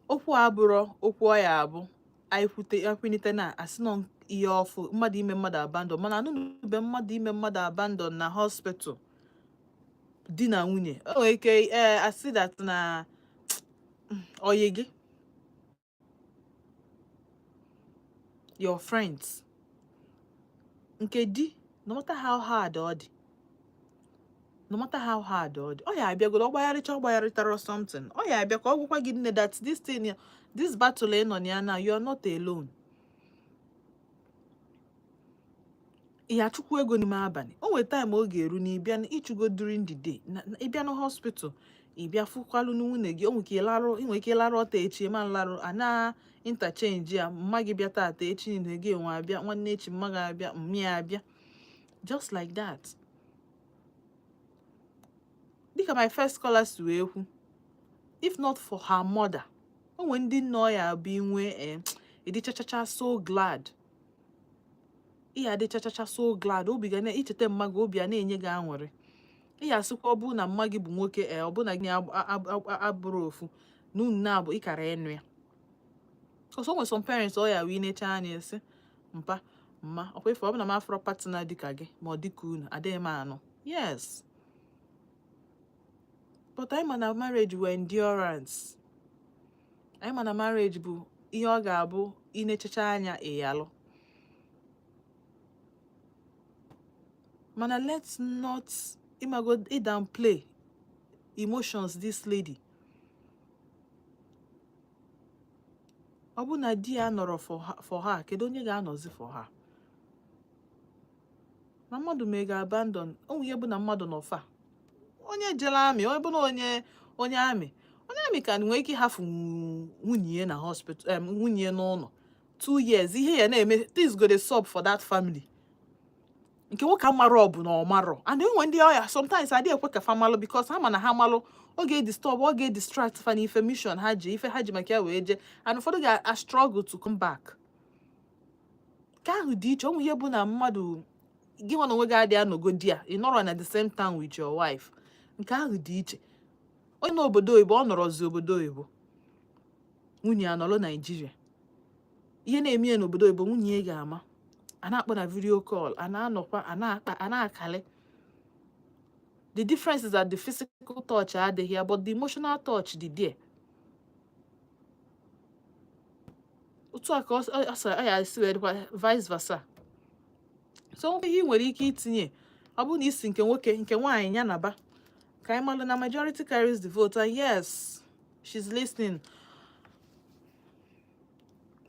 S1: okwu a abụrọ okwu ọ ya abụ anyị kwute akwunite na asị nọ ihe ọfụ mmadụ ime mmadụ abandon, mana anụnube mmadụ ime mmadụ abandon na hospital, di na nwunye. O nwere ike, ee, asị that na oyi gị, your friends, nke di, no matter how hard ọ dị, no matter how hard ọ dị, ọ ya abịagoro, ọ gbagharịcha, ọ gbagharịtara something, ọ ya abịa ka ọ gwakwa gị, nne, that this thing, this battle ị nọ na ya now, you are not alone. Ị achụkwu ego n'ime abalị, o nwere time ọ ga-eru na ịbịa ịchụgo during the day, na ịbịa na hospital, ịbịa fụkwalụ nwunye gị, o nwere ike ịlarụ, ị nwere ike ịlarụ ọta echi ma nlarụ a na interchange ya, mma gị bịa tata, echi niile gị enwe abịa, nwanne echi mma gị abịa, mmi ya abịa, just like that. Dịka my first caller si wee kwu, if not for her mother, o nwere ndị nne ọ ya abụ inwe ịdị chachacha so glad, ị ya adị chachacha so glad, obi ga na-icheta mma gị, obi a na-enye gị aṅụrị. Ị ya asịkwa ọ bụrụ na mma gị bụ nwoke, ee, ọ bụ na gị abụrụ ofu na unu na-abụ ịkara ịnụ ya. Because o nwere some parents ọ ya wee necha anya esi mpa mma ọkwa ife ọ bụ na m afọrọ partner dịka gị ma ọ dịka unu adịghị m anụ. Yes, but anyị ma na marriage were endurance. Anyị ma na marriage bụ ihe ọ ga-abụ ị na-echecha anya ịyalụ, mana let's not imago downplay emotions this lady. Ọ bụ na di ya nọrọ for her, kedu onye ga-anọzi for her? Na mmadụ ma ị ga-abandon onwe ihe bụ na mmadụ nọ fa. Onye jere army, onye bụ na onye army ka nwee ike ịhafụ nwunye ya na hospital, nwunye ya n'ụlọ 2 years, ihe ya na-eme, things go dey sup for that family. Nke nwoke amarọ bụ na ọ marọ, and enwe ndị ọya sometimes adịghị ekwe ka fa malụ, because ha ma na ha malụ, ọ ga-edisturb, ọ ga-edistract fa n'ife mission ha ji, ife ha ji maka ya wee jee, and ụfọdụ ga struggle to come back. Nke ahụ dị iche. Onwe ihe bụ na mmadụ gị nwa na onwe gị adịghị anọgo di ya, ị nọrọ na the same town with your wife, nke ahụ dị iche. Onye n'obodo oyibo, ọ nọrọzi obodo oyibo, nwunye ya nọrọ Naijiria, ihe na-eme ya n'obodo oyibo nwunye ya ga-ama, a na-akpọ na video call, a na-anọkwa, a na-akpa, a na-akali. The difference is that the physical touch adịghị ya, but the emotional touch dị there. Otu a ka ọ ya esi wee dịkwa vice versa. So nwekwa ihe ị nwere ike itinye, ọ bụrụ na isi nke nwoke, nke nwaanyị ya naba, ka anyị malụ na majority carries the vote. And yes, she's listening.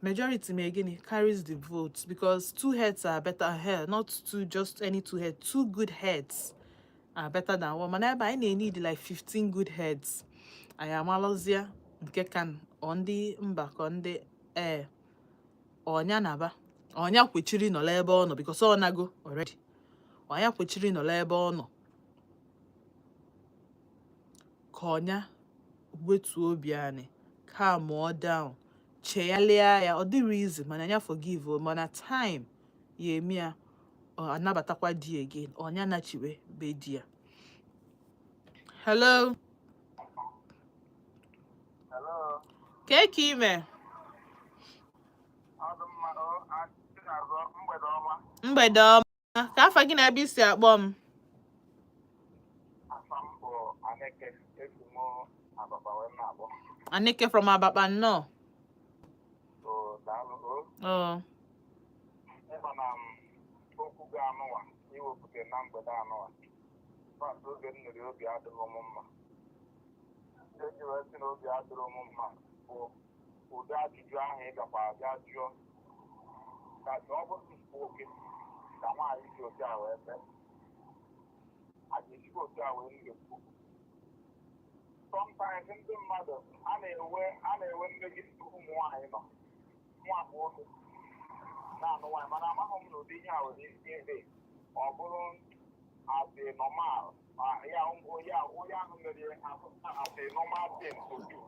S1: Majority may gịnị carries the vote, because two heads are better head, not two, just any two heads, two good heads are better than one. Mana ebe anyị na-need like 15 good heads, anyị amalụzie nke ka ọ ndị mba ka ndị ee ọnya naba, ọnya kwechiri nọrọ ebe ọ nọ, because ọ nago already. Ọnya kwechiri nọrọ ebe ọ nọ, ka ọnya wetuo obi anyị, calm down, cheghalịa ya. Ọ dịrị easy, mana ya forgive o, mana time ya eme ya ọ anabatakwa di again, ọnya nachiwe be di ya. Hello.
S4: Hello.
S1: Kee ka ime?
S4: Ọ dị mma o, azụ mgbede ọma.
S1: Mgbede ọma. Ka afa gị na ebe isi akpọ m?
S4: Afa m bụ Aneke, esi m Ababa wee na-akpọ.
S1: Aneke from Abakpa, nnọọ.
S4: O, daalụ o.
S1: Oh.
S4: Ịma na m okwu gị anụwa iwepụta na mgbede anụwa. But oge m nụrụ, obi adịghị m mma. Eji wee sị na obi adịrị m mma bụ ụdị ajụjụ ahụ ị gakwa abịa jụọ. Ka ọ bụrụ nwoke ka nwaanyị si otu a wee mee, a ga-esikwa otu a wee na-ekwu. Sometimes ndị mmadụ a na-enwe mmegide ụmụ nwaanyị nọ nwa nwoke na-anụ nwaanyị, mana amaghị m na ụdị ihe a nwere ike ịdị, ọ bụrụ as a normal ya ya onye ahụ mere as a normal thing to do.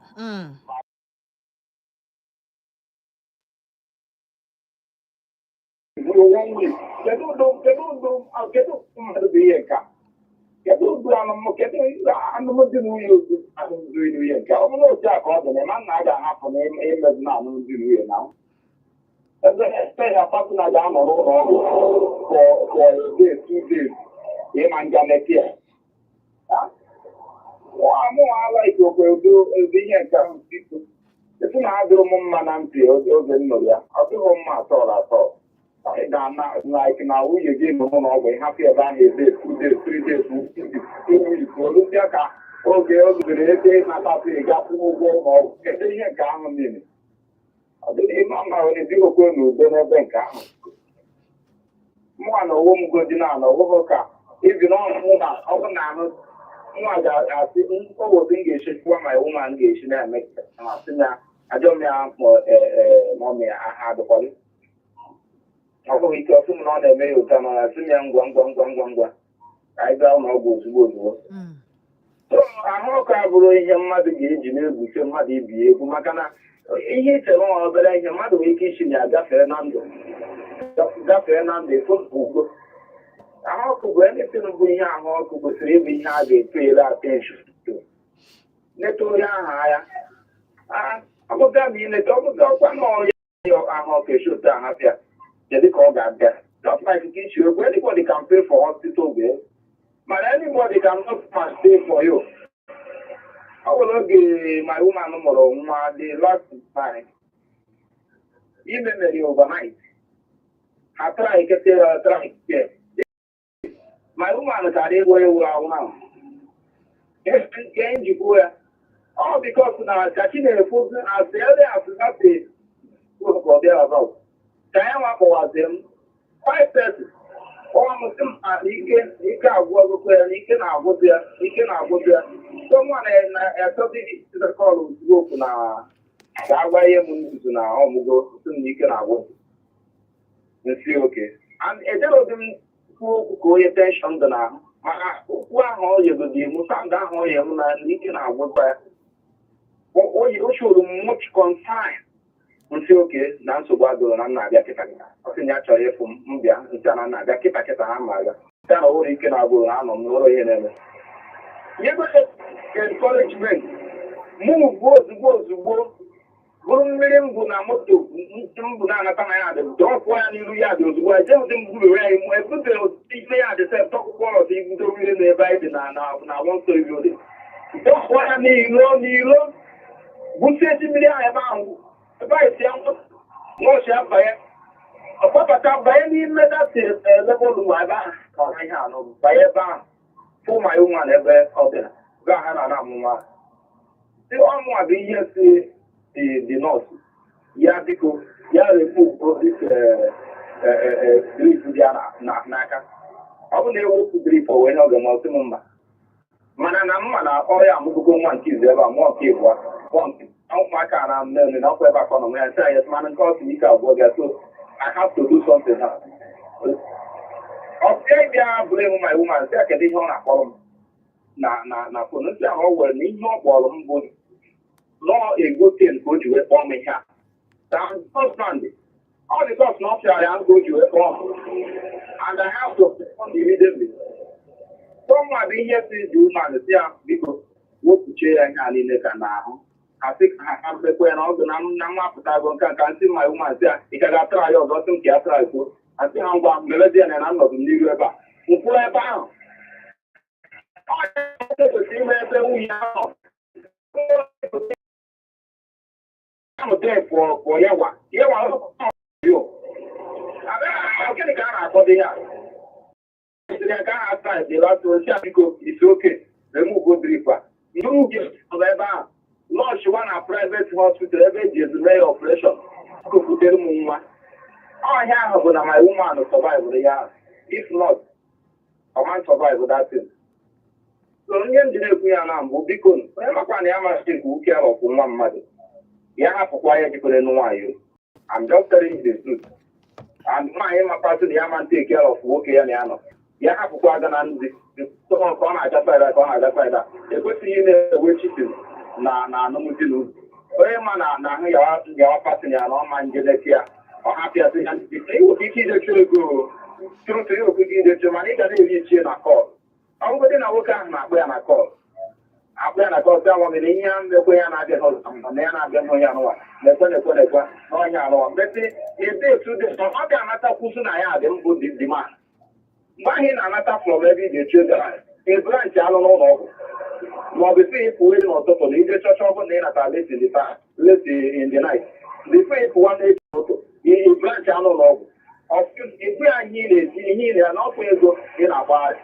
S4: Bụrụ one week, kedu ụdị mmadụ bụ ihe nke a? Kedu ụdị anụmụ, kedu alụmdi na nwunye, ụdị alụmdi na nwunye nke a? Ọ bụrụ otu a ka ọ dị na ịma nna a ga-ahapụ na imezi na alụmdi na nwunye na ebe ebe ya partner ga-anọ n'ụlọ ọgwụ for a day, 2 days, ịma nga nete ya. Mụ like okwe ụdị ihe nke ahụ. Biko, esi na adịrị m mma na ntị oge m nụrụ ya, ọ dịghị mma atọl atọl. Ị ga-ana like na nwunye gị nọ n'ụlọ ọgwụ, ịhapụ ebe ahụ ebe 2 days, 3 days, 2 weeks, oluzie ka oge o rubere ebe ịnatatụ, ị ga kwụọ ụgwọ ụlọ ọgwụ. Kedu ihe nke ahụ niile? Ọ dịghị ịma ma ezighịkwe n'udo n'ebe nke ahụ. Mụnwa na onwe m godi na ala ọgwụgwọ ka ibi n'ọnụ mụ na ọ bụ na ahụ nwa ga-asị owotu m ga-esi kwuo, ma woman ga-esi na-eme asị na ajọ m ya mummy aha adịkwalụ, ọ bụghị ike ọsị m na ọ na-eme ya ụta, mana asị m ya ngwa ngwa ngwa ngwa ngwa ka anyị gaa ụlọ ọgwụ ozugbo ozugbo. So ahụ ọkụ abụrụ ihe mmadụ ga-eji na-egwuche mmadụ ibi ya egwu, maka na ihe ichere nwa obere ihe mmadụ nwere ike isi na ya gafere na ndụ, gafere na ndụ efopu ugo. Ahụ ọkụ bụ anything bụ ihe ahụ ọkụ kwesịrị ịbụ ihe a ga-eto ele attention to, neta onye ahụ anya. Ọ bụga na ileta, ọ bụga ọkwa na ọya ahụ ọkụ esi otu ahụ bịa, kedu ka ọ ga-abịa? Just like ka isi okwu, anybody can pay for hospital bill, but anybody cannot come and stay for you. Ọ nwere oge my woman mụrụ nwa, the last time ime mere overnight, ha try kete ya, try kete my woman kara ịgwọ ewu ahụ ahụ nke njikwa ya. Ọ because na ka chi na-efozi, as early as that day ka ọ bịara about ka ya nwa kpọwazie m 5:30, kpọọ m, sị m na ike agwụ ọgụgụ ya, na ike na-agwụzi ya, ike na-agwụzi ya. So nwa na-etozi call ozugbo okwu na ka agwa ihe m nzuzu na ọmụgo, sị m na ike na-agwụ nsi oke. And ejerozi m kwuo okwu ka onye tension dị n'ahụ, mana okwu ahụ ọ yegodi m, sound ahụ ọ ye m na ike na-agwụkwa ya, o showed m much concern. Nsị oke na nsogbu adịrọ, na m na-abịa kịta kịta. Ọ sị na ya chọrọ ịfụ m, m bịa. Nsị a na m na-abịa kịta kịta, ha ma abịa sị na ụlọ ike na-agwụrụ na anọ m n'ụlọ ihe na-eme nyego encouragement. Move ozugbo ozugbo, bụrụ mmiri mbụ na moto mbụ na-anata na ya dị, dọpụọ ya n'iru ya dị ozugbo. Ejehụzi m buru ya, ebute ime ya dị sef, tọkụkọ ọzọ ibute mmiri na ebe anyị dị na one story building, dọpụọ ya n'ilo n'ilo, busie esi mmiri ahụ ebe ahụ, ebe anyị si ya nọọsụ ya banye, ọkpọbata banye n'ime that level room ebe ahụ ka ọ na ihe anọ banye ebe ahụ, fụ ma nwa na ebe ọ bịara ebe ahụ na-ana amụ nwa. Si ọmụa bụ ihe si the nurse ya, biko ya remove this drip dị ya n'aka. Ọ bụ na ewepụ drip, o wee nye oge ma ọ sị m mba, mana na mma na ọrịa amụgogo nwa nke izu ebe a, mụọ nke ịbụọ, mụọ nke ụmụaka na nne na ọkwa ebe a ka ọ nọ ya. Nsị anyị mana nke ọ sị ike abụọ gị, so I have to do something now. Ọ bịa ịbịa blame my woman, sị ya kedu ihe ọ na-akpọrọ m na phone. Nsị ahụ ọ were na ihe ọ kpọrọ m bụ nọọ egote nke o ji wee kpọọ m ihe a na husband ọ because na ọ pịara ya nke o ji wee kpọọ m, and I have to respond immediately. Someone bụ ihe si the woman, si ya biko wepụchie ya ihe a niile ka n'ahụ, asị ka ha mekwe ya na ọgụ na mmapụtago nka nka. Nsị my woman, sị ya ị ka ga-atara ya ọzọ? Sị m ka ya tara kwuo, asị ha ngwa mmerezie ya na nnọdụ n'iru ebe a nkwụrụ ebe ahụ. Ọ ya kwesịrị ime ebe nwunye ahụ ahụ dee pụọ pụọ ya wa yo. Gịnị ka a na-akọdo ya? Sịrị ya ka ha asa the last one, sị ya biko isi oke remove drip a n'oge nọ ebe ahụ, lọchịwa na private hospital ebe eji ezume ya operation, kuputere m nwa. Ọhịa ahụ bụ na my woman survive ya ahụ. If not, ọ man survive that thing. So ihe m ji na-ekwu ya na mbụ, biko, onye makwa na ya masị nke uke ọkwụ nwa mmadụ ya hapụkwa ya jikwere nwaanyị. I'm just telling you the truth. And nwaanyị makwasị na ya ma take care of nwoke ya na ya nọ, ya hapụkwa aga na ndị ka ọ na-aga side, ka ọ na-aga side. Ekwesịghị ị na-ewe cheating na alụmdi na ụlọ. Onye ma na ahụ yawa yawa pasị ya na ọma njeleki ya, ọ hapụ ya, sị ya iwekwa ike idechu ego truth, iwekwa ike idechu, mana ị ga na-eri ichie na call. Ọ bụgodị na nwoke ahụ na-akpọ ya na call, akpọ ya na call, sị anwa mere ihe a mmekwe ya na-abịa n'ụzọ na ya na-abịa n'onye anụwa na-ekwe na-ekwe na-ekwe n'ọnya anụwa mmetị ebe etu dị. Ọ ga-anatakwuzu na ya dị mbụ dị man. Mgbe ahụ ị na-anata from ebe ị ga-echu ego, ị branch alụ n'ụlọ ọgwụ, ma ọ bụ sị ịpụ n'ụtụtụ na ije chọcha ọbụ na ị nata late in the time, late in the night, before ị pụwa n'echi ụtụtụ, ị branch anụ ụlọ ọgwụ, ịbụ ya ihe ị na-esi, ihe ị na n'ọkwa ego ị na-agbagharị.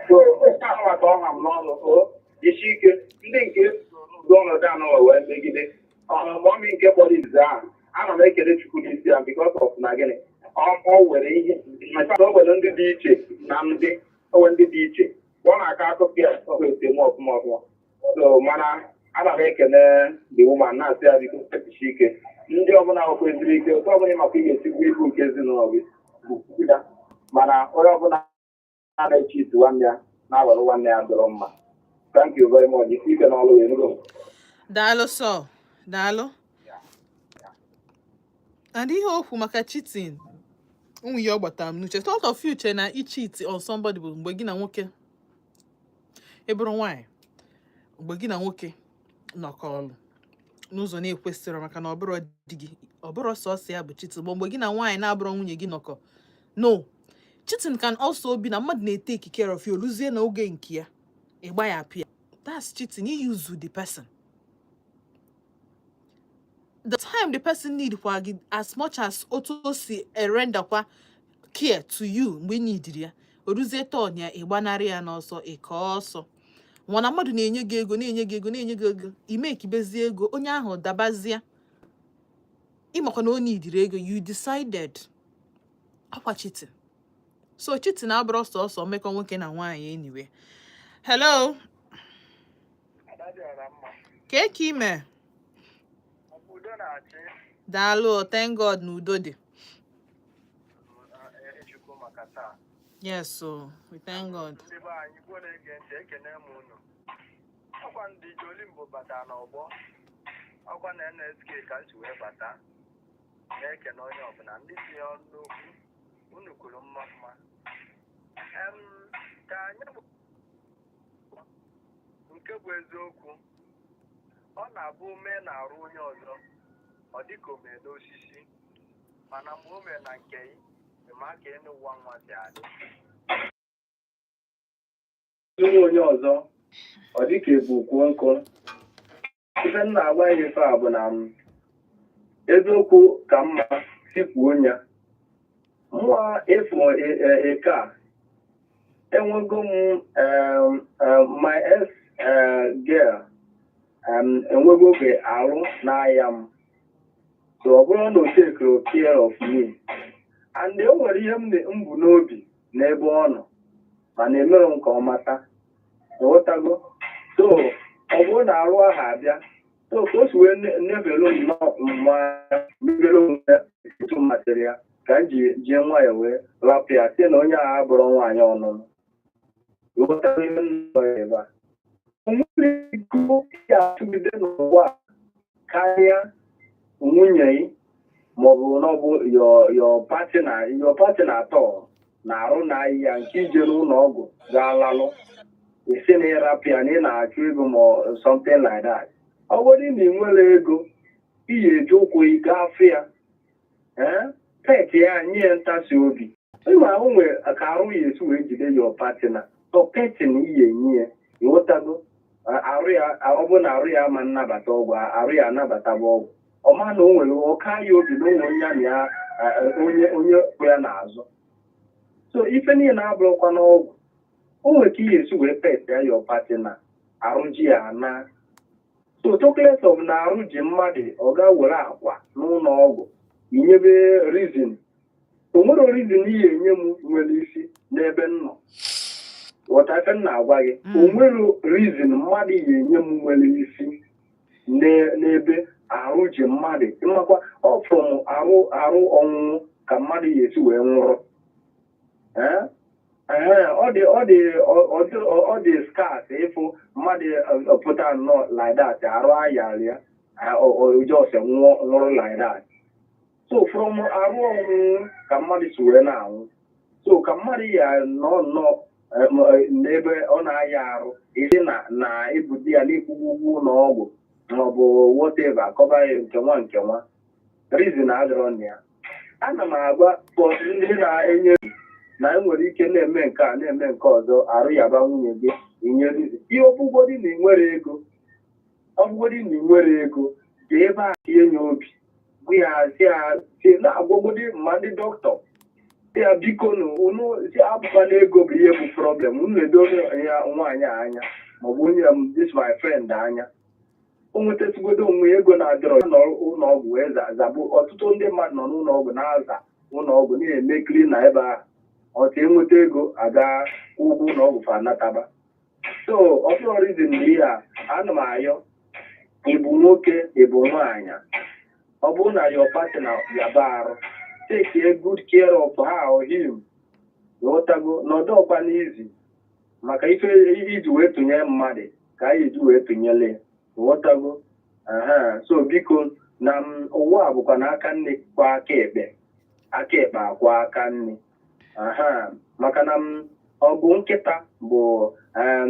S4: So oke ahụ maka ọha m n'ọnụ, o isi ike ndị nke n'ụdị ọnọdụ anọ wee megide ọmọmị nke kpọrọ izu ahụ. Ana m ekele Chukwu n'isi ya because of na gịnị, ọ were ihe o were ndị dị iche na ndị o nwere ndị dị iche ọ na-akọ akụkọ ya, ọ ga-esi eme ọfụma ọfụma. So mana ana m ekele the woman, na-asị ya biko isi ike. Ndị ọbụla kwesịrị ike otu ọbụla maka ị ga-esikwu ibu nke ezinụlọ gị bụ ya, mana onye ọbụla na-eche itu nwanne ya na-aghọrọ nwanne ya dọrọ mma. Thank you very much. Isi ike n'ọlụ ya enugo.
S1: Daalụ sọ, daalụ. And ihe okwu maka cheating, ụmụ ihe ọ gbatara m n'uche, thought of future na icheat on somebody bụ mgbe gị na nwoke, ịbụrụ nwaanyị, mgbe gị na nwoke nọkọọlụ n'ụzọ na-ekwesịrọ, maka na ọ bụrụ di gị, ọ bụrụ sọsọ ya bụ cheating. Bụ mgbe gị na nwaanyị na-abụrụ nwunye gị nọkọ. No, cheating can also be na mmadụ na-etake care of you, oluzie na oge nke ya ịgba ya apịa. That's cheating. You use the person the time the person need kwa gị, as much as otu o si erenderkwa care to you mgbe ị neediri ya. O ruzie turn ya, ịgbanarị ya n'ọsọ, ịkọ ọsọ. Mana mmadụ na-enye gị ego, na-enye gị ego, na-enye gị ego, ime ekibezie ego onye ahụ dabazie, ịmakwa na o neediri ego, you decided. Akwa cheating. So cheating abụrụ sọsọ mmekọ nwoke na nwaanyị. Anyway, hello.
S5: Ada dịara mma.
S1: Kee ka ime?
S5: Ọ bụ udo na-achị.
S1: Daalụ, thank God na udo dị.
S5: Chukwu maka taa.
S1: Yes, so we thank God.
S5: Ndị be anyị, Igbo na-ege ntị, ekene m unu. Ọkwa ndị Jolimbo batara n'ọgbọ. Ọkwa na NSK ka m si wee bata. Na-ekene onye ọbụla ndị tinye ọnụ n'okwu. Unu kwuru mma mma. Ka anyị bụ nke bụ eziokwu. Ọ na-abụ mee na-arụ onye ọzọ, ọ dịka o mee n'osisi, mana mgbe o mee na nke ị ma ka ịnụ ụwa nwa si adị.
S4: Onye onye ọzọ, ọ dị ka ebu kwuo nkụ. Ife m na-agwa ya, ife a bụ na m eziokwu ka mma sikwuo ya. Mụa ịfụ eke a enwego m my ex girl, enwego oge arụ n'ahịa m, so ọ bụrụ na o take care of me and o nwere ihe m bụ n'obi n'ebe ọ nọ, mana emerọ m ka ọ mata. Ịghọtago? So ọ bụrụ na arụ ahụ abịa, so ka o si wee nebelu nnọọ mmanya mebere onwe ya etu masịrị ya, ka m ji jie nwayọọ wee rapụ ya, sị na onye ahụ abụrụ nwaanyị ọnụnụ. Ịghọtago ihe m nọ ebe a? O nwere ego ị ga-atụgide n'ụwa a karịa nwunye gị, maọbụ na ọ bụ your partner atọ na-arụ na ahịhịa nke ije n'ụlọ ọgwụ ga-alalụ, isi na ịrapụ ya na ị na-achụ ego ma ọ something like that. Ọ bụrụ na ị nwere ego, ị ga-eji ụkwụ ị gaa afụ ya, ee, pet ya, nye ya ntasi obi. Ịma o nwere ka arụ ya esi wee jide your partner, so petting ị ga-enye ya. Ịghọtago? Arụ ya, ọ bụrụ na arụ ya ama nnabata ọgwụ, arụ ya anabataba ọgwụ, ọ ma na o nwere ọka ya obi na onwe onye na ya, onye onye kwụ ya n'azụ. So ife niile abụrụkwa n'ọgwụ. O nwere ka ị ga-esi wee pet ya your partner, arụ ji ya ana. So talk less of na arụ ji mmadụ, ọ ga were akwa n'ụlọ ọgwụ inyebe reason. O nwere reason ihe enye m nwere isi n'ebe m nọ. Ghọta ife m na-agwa gị? O nwere reason mmadụ ya enye m nwere isi n'ebe arụ ji mmadụ. Mmakwa ọ from arụ ọnwụnwụ ka mmadụ ya esi wee nwụrụ. Ee, ọ dị scarce ịfụ mmadụ pụta nnọọ like that, arụ ayarịa, just nwụrụ like that. So from arụ ọnwụnwụ ka mmadụ si wee na-anwụ. So ka mmadụ ya nọ nnọọ n'ebe ọ na-aya arụ, isi na ibudi ya n'ịkwụgwọ ụgwọ ụlọ ọgwụ maọbụ whatever, akọba ya nke nwa nke nwa, reason adịrọ na ya. Ana m agwa for ndị na-enye na enwere ike na-eme nke a, na-eme nke ọzọ, arụ yaba nwunye gị, inye reason. Ihe ọbụgodi na ị nwere ego, ọbụgodi na ị nwere ego, jee ebe a tinye ya obi, gwa ya, si ya si na-agwagodi ma ndị dọkịta, si ya biko nụ, unu si abụkwana ego bụ ihe bụ problem unu. Edobe ya nwaanyị a anya, maọbụ onye m, this my friend anya, o nwetatụgodo onwe ya ego na-adịrọ n'ụlọ ọgwụ wee zabụ. Ọtụtụ ndị mmadụ nọ n'ụlọ ọgwụ, na-aza ụlọ ọgwụ, na-emekiri na ebe ahụ ọtụ enweta ego aga ụgwọ ụlọ ọgwụ fa anataba. So ọ bụrụ reason na ihe a ana m ayọ, ịbụ nwoke, ịbụ nwaanyị, ọ bụrụ na your partner yaba arụ, take a good care of her or him. Ghọtago? Nọdụ ọkwa n'izi maka ife iji wee tụnye mmadụ ka anyị eji wee tụnyele ya. Ghọtago? Aha. So biko, na ụwa a bụkwa na aka nne kwa aka ekpe, aka ekpe akwa aka nne. Aha, maka na m ọgụ nkịta bụ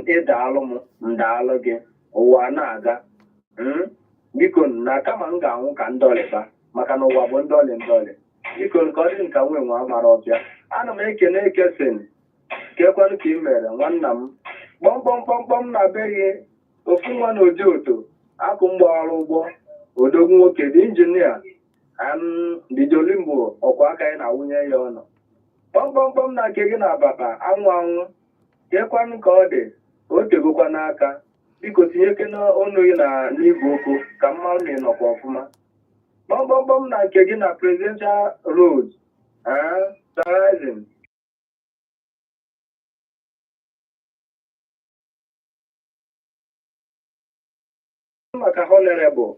S4: ịdaalụ m ndaalụ gị, ụwa na-aga. Biko, na kama m ga-anwụ ka ndọlịba, maka na ụwa bụ ndọlị ndọlị. Biko, ka ọ dị nka nwe nwe amara ọbịa. Ana m ekene ekesin kekwanụ ka ị mere nwanna m kpọmkpọm kpọmkpọm na be gị.
S5: Ofu nwa na odi oto, akụ mgbawara ụgbọ, odogwu nwoke dị injinia, Dijolimbo ọkwa aka anyị na-awụnye ya ọnụ. Kpọmkpọmkpọm na nke gị na ababa, anwụ anwụ, kekwanụ ka ọ dị, o tegokwa n'aka. Biko tinyeke n'ọnụ gị na n'igwe okwu ka mmanụ na ịnọkwa ọfụma. Kpọmkpọmkpọm na nke gị na Presidential Road, Horizon. Maka Honorable,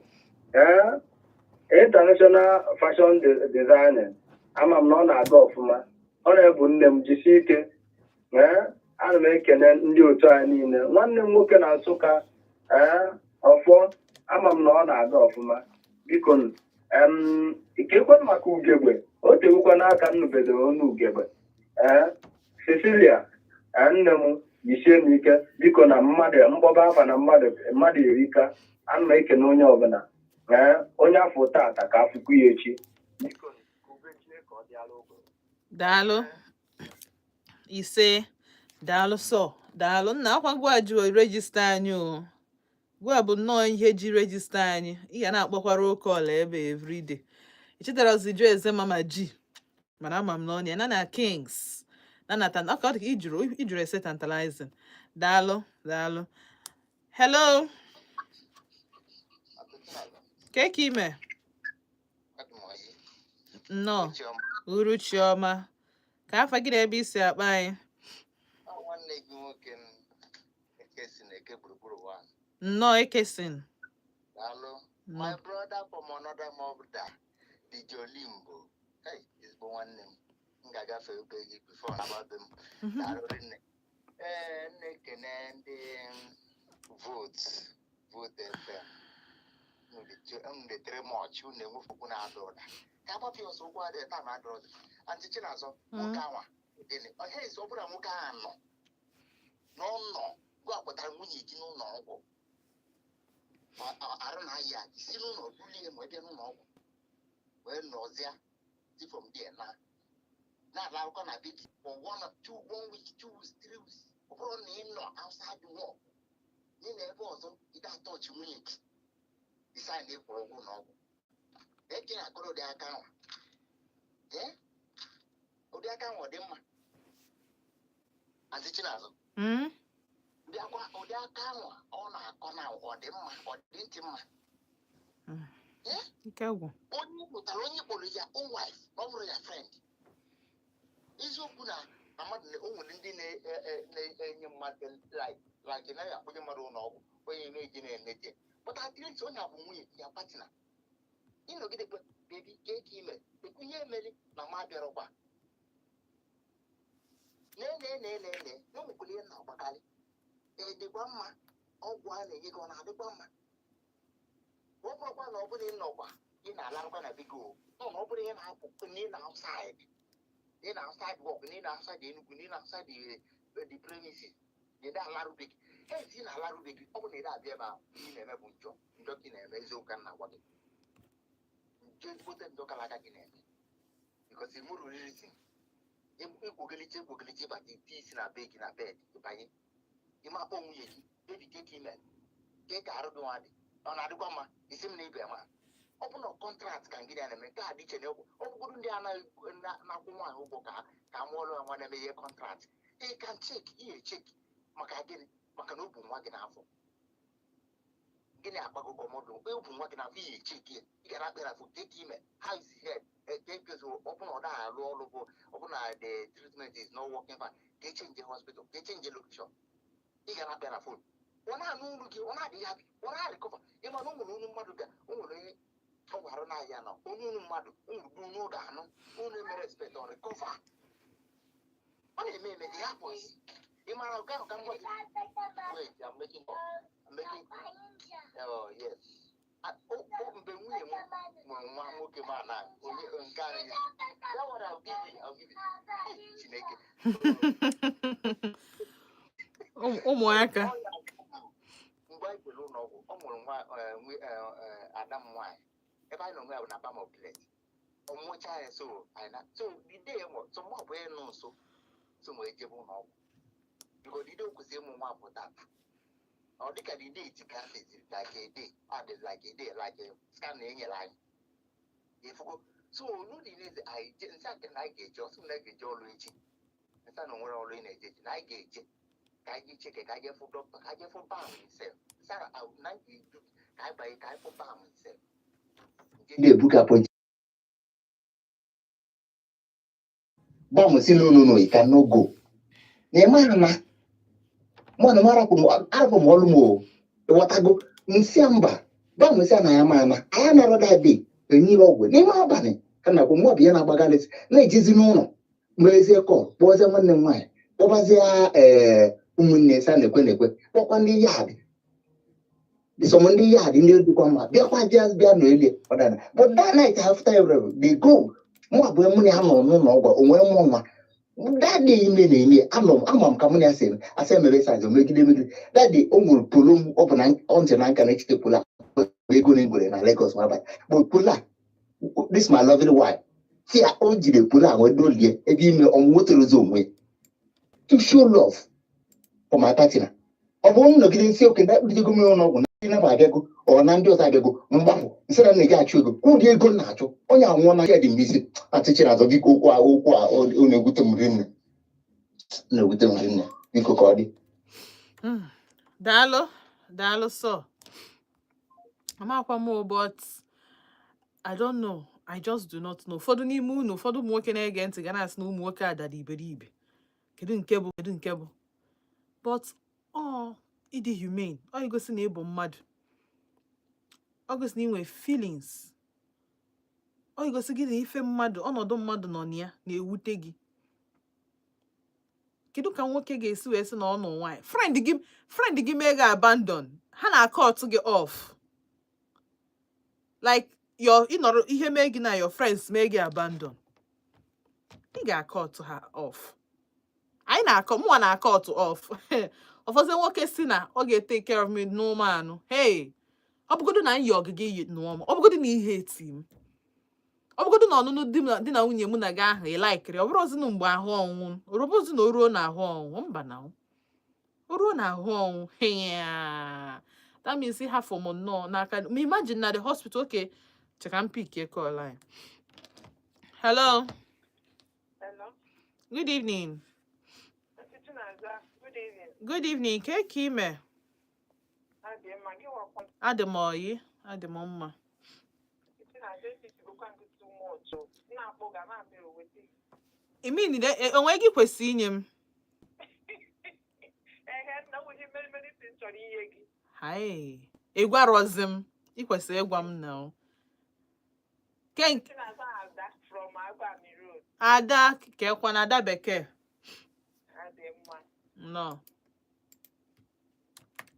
S5: International Fashion Designer, ama m na ọ na-aga ọfụma. Honorable nne m jisie ike. Ana m ekene ndị otu anyị niile. Nwanne m nwoke na Nsụka, ọfọ, ama m na ọ na-aga ọfụma. Biko ikekwe maka ugegbe, o tegokwa n'aka m nubedoro ọnụ ugegbe. Cecilia, nne m jisie m ike. Biko na mmadụ mkpọba afa na mmadụ erika. Ana m ekene onye ọbụla. Onye afọ tata ka afụkwu ya echi. Biko ka ọ dịala ogo.
S1: Daalụ. Ise, daalụ sọ, daalụ nna. Akwa gwa ji register anyị o. Gwa bụ nnọọ ihe ji register anyị. Ị ga na-akpọkwara oke ọla ebe everyday. Echetarazi jụ eze mama ji, mana ama m na ọ na na Kings na na tan ọka ọ dị ka ijuru ese tantalizing. Daalụ, daalụ. Hello, ke ka ime? Nnọọ, uru chiọma. Ka afa gị na ebe isi akpa anyị?
S6: Nwanne gị nwoke m, Eke si na Eke gburugburu wa.
S1: Nnọọ, Ekesin.
S6: Daalụ. My
S1: Nnọọ.
S6: brother from another mother, DJ Olimbo. Hey, ezigbo nwanne m. M ga-agafe ebe gị before na be m. Daalụ rinne. Ee, m na-ekene ndị Vote FM. Unu dị too much, unu enwefukwu na-ada ụda. Ka agbapụ ọsọ ụkwụ adịghị taa na adịrọ ọzọ. Aunty Chinazọ, nwoke anwa, gịnị? Ọhịa esi ọ bụrụ na nwoke ahụ nọ n'ụlọ, gwa kpọtara nwunye gị n'ụlọ ọgwụ. Arụ na-aya isi n'ụlọ bulie ma ị bịa n'ụlọ ọgwụ wee nọzịa si from there na na-ala akụkọ na be gị for one or two, one week, 2 weeks, 3 weeks. Ọ bụrụ na ị nọ outside work, ị nọ ebe ọzọ, ị ga-atọchi nwunye gị decide na ịkwụrụ ụgwọ n'ọgwụ eke na-akọrọ ụdị aka ahụ. Ee, ụdị aka ahụ ọ dị mma, Aunty Chinazụ? Bịakwa ụdị aka ahụ ọ na-akọ na ọ dị mma, ọ dị ntị mma.
S1: Ike gwụ.
S6: Onye pụtara, onye kpọrọ ya own wife, ọ bụrụ ya friend. Eziokwu na mmadụ o nwere ndị na-enye mmadụ like naghị akpọnye mmadụ ụlọ ọgwụ, onye na-eji na-enete, but at least onye a bụ nwunye ya, partner. Ịnọgide kwe, "Baby, kee ka ime?" Ekwu ihe emeli na ma bịarọkwa. Nee nee nee nee nee na o nwekwara ihe na-agbakarị. Ee, dịkwa mma, ọgwụ a na-enye gị ọ na-adịkwa mma? Ọ bụrụkwa na ọ bụrụ ịnọkwa, ị na-alarụkwa na bigo nọ na ọ bụrụ ị na-apụ na ị na outside, ị na outside work, na ị na outside Enugu, na ị na outside the premises, na ị na-alarụbe gị hezi, ị na-alarụbe gị. Ọ bụ na ị na-abịa ebe ahụ, ihe ị na-eme bụ njọ, njọ ka ị na-eme. Eziokwu ka m na-agwa gị, njọ, ezigbote njọ kara aka gị na-eme, because ị nwere reason ịkwogeliche ịkwogeliche ịbata ite isi na be gị na bed, ịbanye ime akpọ nwunye gị, "Baby, ke ka ime? Ke ka arụ gị nwa dị? Ọ na-adịkwa mma?" Isi m na ibe ma ọ bụ na contract ka ngịrị a na-eme nke a dị iche na ọ bụgoro ndị anaghị na-akwụ nwaanyị ụgwọ ka mụọrọ ya nwa na-eme ihe contract. Ị can check, ihe check maka gịnị? Maka na o bu nwa gị n'afọ. Gịnị akpagogo mọdụ o bu nwa gị n'afọ? Ihe check ya, ị ga na-akpịra afọ, ke ka ime, how is the head? Ke ọ bụ na ọ daghị arụ ọrụ, bụ ọ bụ na the treatment is not working fine, ka e change hospital, ka e change location. Ị ga na-akpịa na phone, ọ na-anụ olu gị, ọ na-adị happy, ọ na-recover. Ịma na o nwere olu mmadụ ga o nwere onye ọ gwara na ya na onye olu mmadụ o nwere olu ọ ga-anụ, olu emere respect, ọ recover. Ọ na-eme eme. It happens. Ị mara nke ahụ ka m gwa gị. Wait, I'm making, oh yes. Mgbe nwunye m mụrụ nwa nwoke, ma na onye nke anyị, that one I'll give you. Chineke.
S1: Ụmụaka.
S6: Mgbe anyị jere ụlọ ọgwụ, ọ mụrụ nwa ada m nwaanyị. Ebe anyị nọ nwe ya bụ na Palm of Village. Ọ mụchaa ya, so anyị na so the day mụ so mụ bụ ịnụ nso, so mụ ejebe ụlọ ọgwụ because the day o kwesịrị ịmụ nwa bụ tata. Ọ dịka the date ka meziri like a day, ọ dị like a day, like a scan na enyere anyị efugo. So n'ụdị n'eze anyị je nsị aka na anyị ga-eje, ọsị m na anyị ga-eje ọrụ echi, nsị na onwere ọrụ ị na-eje echi, na anyị ga-eje ka anyị jee cheke, ka anyị jee fụ dọkịta, ka anyị jee fụ bam himself. Nsị na anyị ga-edu ka anyị banye ka anyị fụ bam himself. Ndị ebuka appointment bam si, "No, no, no, you cannot go." Na ị maghị na mụ na m arapụ m, arapụ m ọrụ m o, ịghọtago? Nsị a mba, bam sị a na ya ma ama anyị anarọ that day enyere ọgwụ n'ime abalị ka na mụ bụ ya na-agbagalị na-ejezi n'ụlọ, merezie call, kpọzie nwanne m nwaanyị, kpọbazie ee ụmụnne sa na-ekwe na-ekwe, kpọkwa ndị yad some, ndị yad ndị dịkwa mma, bịakwa bịa bịa n'elie ọdana. But that night after every they go, mụ abụọ mụ na ya nọ n'ụlọ ọgwụ onwe mụ nwa that day ime na-eme anọ m, ama m ka mụ na ya si eme, asị emebe size megide megide. That day o nwere polo m, ọ bụ na ọ ntị na nka na-echite polo a ego na egwere na Lagos ma abalị, but polo a, this my lovely wife si ya o jiri polo a wee dolie ebe ime ọ nwetara onwe to show love for my partner. Ọ bụrụ m nọgide nsi oke na ekpụlitego m ụlọ ọgwụ na ndị naba abịago, ọ na ndị ọzọ abịago mgbapụ nsị na nna gị achụ ego ụdị ego m na-achụ onye anwụọ na ya dị m isi atịchị na azọ. Biko, okwu a ọ na-ewute m rinne, na-ewute m rinne. Biko, ka ọ dị.
S1: Daalụ, daalụ. So amakwa m o, but I don't know, I just do not know. Ụfọdụ n'ime unu, ụfọdụ ụmụ nwoke na-ege ntị ga na-asị na ụmụ nwoke a dara iberibe, kedu nke bụ, kedu nke bụ, but ọ ịdị humane, ọ igosi na ị bụ mmadụ, ọ gosi na ị nwere feelings, ọ igosi gị na ife mmadụ, ọnọdụ mmadụ nọ na ya na-ewute gị. Kedu ka nwoke ga-esi wee sị na ọ nọ nwaanyị, friend gị, friend gị mee gị abandon, ha na-cut gị off, like your ịnọrọ ihe mee gị na your friends mee gị abandon, ị ga-cut ha off. Anyị na-akọ, mụnwa na-cut off. Ụfọdụ nwoke si na ọ ga-etake care of me n'ụmụanụ, hey, ọ bụgodu na m yi ọgịga iyi nụọ m, ọ bụgodu na ihe eti m, ọ bụgodu na ọnụnụ di na di na nwunye mụ na gị ahụ ị laikiri, ọ bụrụzi na mgbe ahụ ọnwụ orobozi na o ruo na ahụ ọnwụ, mba, na o ruo na ahụ ọnwụ ya, that means ịhafụ m nnọọ n'aka ma. Imagine na the hospital. Okay, cheka m pick call line. Hello?
S2: Hello.
S1: Good evening.
S2: Chinaza, good evening.
S1: Good evening. Ke ka ime?
S2: Adị mma, gị wakwa?
S1: Adị m oyi, adị m mma.
S2: Chinaza, etichigokwa gị too much o. M na-akpọ ga na-amị owete.
S1: Imin onwe gị kwesịrị inye m.
S2: Ehe, nna m, ihe mere mere isi m chọrọ inye gị.
S1: Hai, ị gwarọzi m, ị kwesịrị ịgwa m na o ke
S2: Chinaza, Ada from Agbami Road.
S1: Ada kekwa na ada bekee.
S2: Adị mma.
S1: Nnọọ.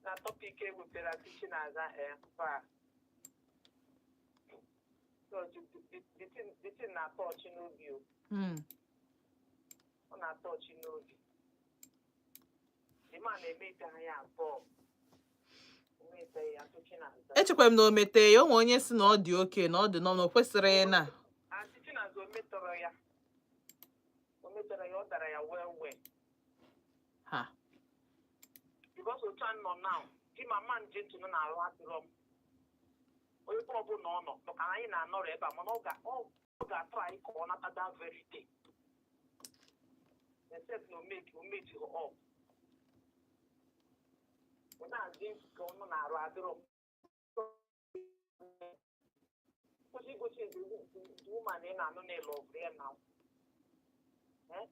S2: Na topic ewepụtara si Chinaza fa. So the thing na-atọ ọchị n'obi o. Ọ na-atọ ọchị n'obi. The man na-eme ite ha ya abụọ. O mete ya atụ Chinaza.
S1: Echekwa m na o metee ya, o nwe onye si na ọ dị oke na ọ dị nọ na o kwesịrị ị na
S2: Aunty Chinaza, o metọrọ ya. O metọrọ ya, ọ dara ya well well.
S1: Ha.
S2: Because otu a nọ now, di mama nje ntụnụ na-arụ adịrọ m. Onye ebe ọbụla ọ nọ, maka na anyị na-anọrọ ebe a, mana ọ ga-atụ anyị ka ọ nata that very day. Except na o make up. Ọ na-adị ka ọ na-arụ adịrọ m. Kwụsị igosi the woman ị na-anụ n'ịlụ ọgụ ya na. Eh?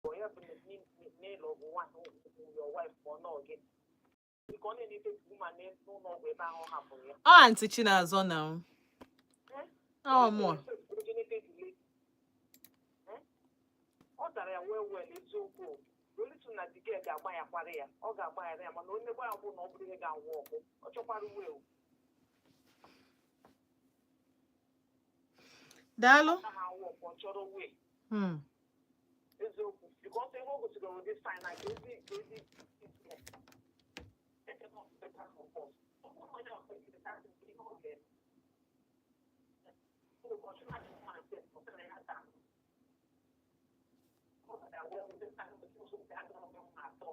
S2: Onye bụ n'ịlụ ọgụ your wife ma ọ nọ gị. Biko, ọ na-enete woman n'ụlọ ọgwụ ebe ahụ ọ hapụrụ ya.
S1: Ọ Aunty Chinazọ na m. Ọ mụọ.
S2: Ọ dara ya well well, eziokwu. Olitu na the girl ga-agbaghakwara ya, ọ ga-agbaghara ya, mana onye gwa ya bụ na ọ bụrụ ihe ga-anwụ ọkụ, ọ chọkwara well.
S1: Daalụ.
S2: Ha awụ ọkụ, ọ chọrọ well. Eziokwu, because ihe o gosiri ụdị sign na ka ezi ka ezi. Ọ bụrụ na onye ọbụla ihe ọ ga-eme. Ọ chọrọ na ọ sịrị ya taa. Ọ dara well, ụdị sign gosi nsogbu adịrọ mma atọ.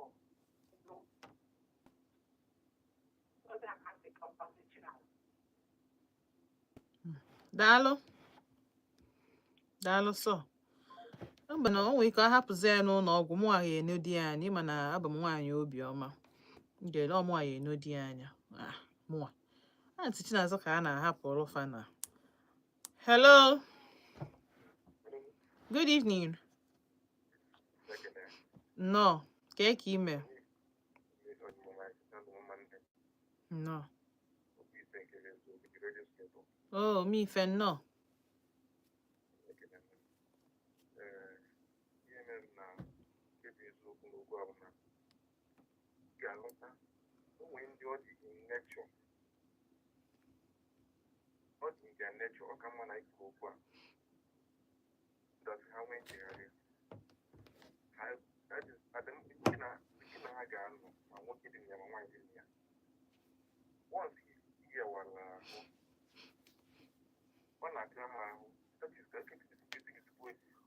S1: Daalụ, daalụ. Sọ mba na o nwere ike ọ hapụzi ya n'ụlọ ọgwụ, mụ ya enodi ya anya. Ịma na abụ m nwaanyị obiọma, m ga-ele ọmụ ya enodi ya anya. Ah, mụnwa Aunty Chinazọ ka a na-ahapụrụ fa na. Hello, good evening. Nnọọ, kee ka ime? Nnọọ. Oh, mi ife, nnọọ.
S7: Ihe mere na nke bụ eziokwu n'okwu a bụ na ga-alọta o nwere ndị ọ dị in nature, ọ dị in their nature, ọ ka mma na ikwu okwu a that ha nwee nchegharị ha. That is, adam gị na ha ga-anọ, ma nwoke dị na ya ma nwaanyị dị na ya. Once ihe wara ahụ, ọ na-apịa m ahụ. That is ka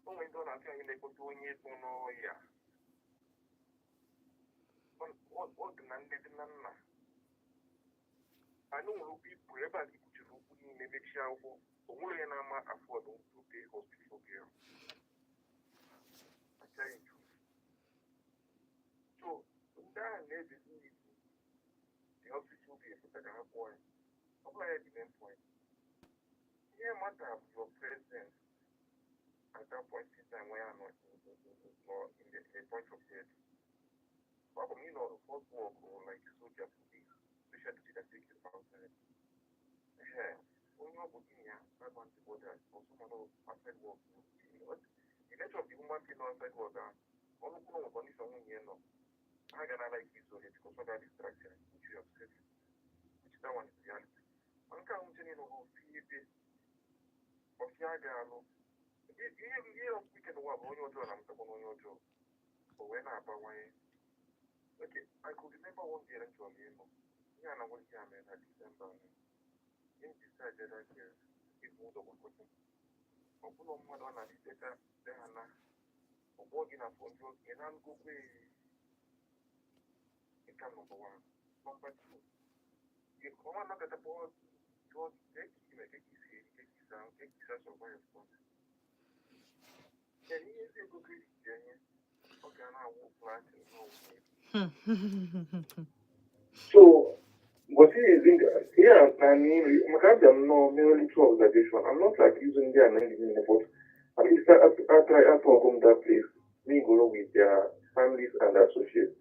S7: o nwere ndị ọ na-apịa anyị na-ekpọta onye nọ n'ọhịa. Ọ dị na nne, dị na nna. Anyị nwere okwu ikwuru ebe a ka ikwuchiri okwu niile, mechie akwụkwọ. O nwere onye na-ama afford to pay hospital bill. I tell you truth. So ndị ahụ na-ejezi ibu the hospital bill pụta ka ha kwụọ ya. Ọ bụla ya dị main point. Ihe matter bụ your presence at that point in time when you are not in the point of death. Problem, first work or like soldier, police, special duty that take you outside. Eh, onye ọ bụ gịnị ya that one the border or someone else outside work. The nature of the human being outside work, ọnụ kwuru nwe condition nwunye nọ. Ha ga na like isolate because of that distraction which you have said, which that one is reality. Ma nke ahụ nche niile ofu ebe ọfịa ga-alụ ihe ike n'ụwa bụ onye ọjọọ na-amụtakwa n'onye ọjọọ, o wee na-abawanye. Okay, I could remember one day m chọrọ ịnụ ihe a na nwoke a mere na December ahụ. Him decide that girl ibu ụzọ gbakọta ọ bụla mmadụ ọ na-adịteta be ha na ọgbọ gị na phone jụọ gị na-alụgokwe. Nke a number one. Number two, ọnwa nọkọtakwa jụọ gị ka ime, ka isi eri, ka isi ahụ, ka isi survive kwa. Kedu ihe ezi ego credit ga-enye ọ ga na-awụ planting n'ọwụ? So, gosi ezi ihe a na n'ime maka abịa m nọọ mere little observation. I'm not accusing ndị a na ndị niile, but at least I try to welcome that place, mingle with their families and associates,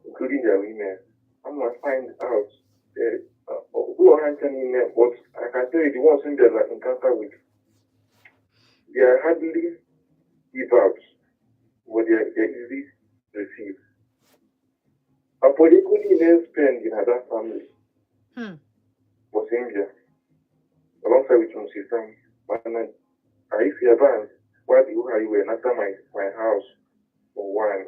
S7: including their women. I'm gonna find out who are niile, but I can tell you the ones in there that encounter with, they are hardly give out, but they are easy to receive. Apo ego niile spend in that family was India, alongside with my sister. Mana anyị si ebe a gwa the highway nata my house for one.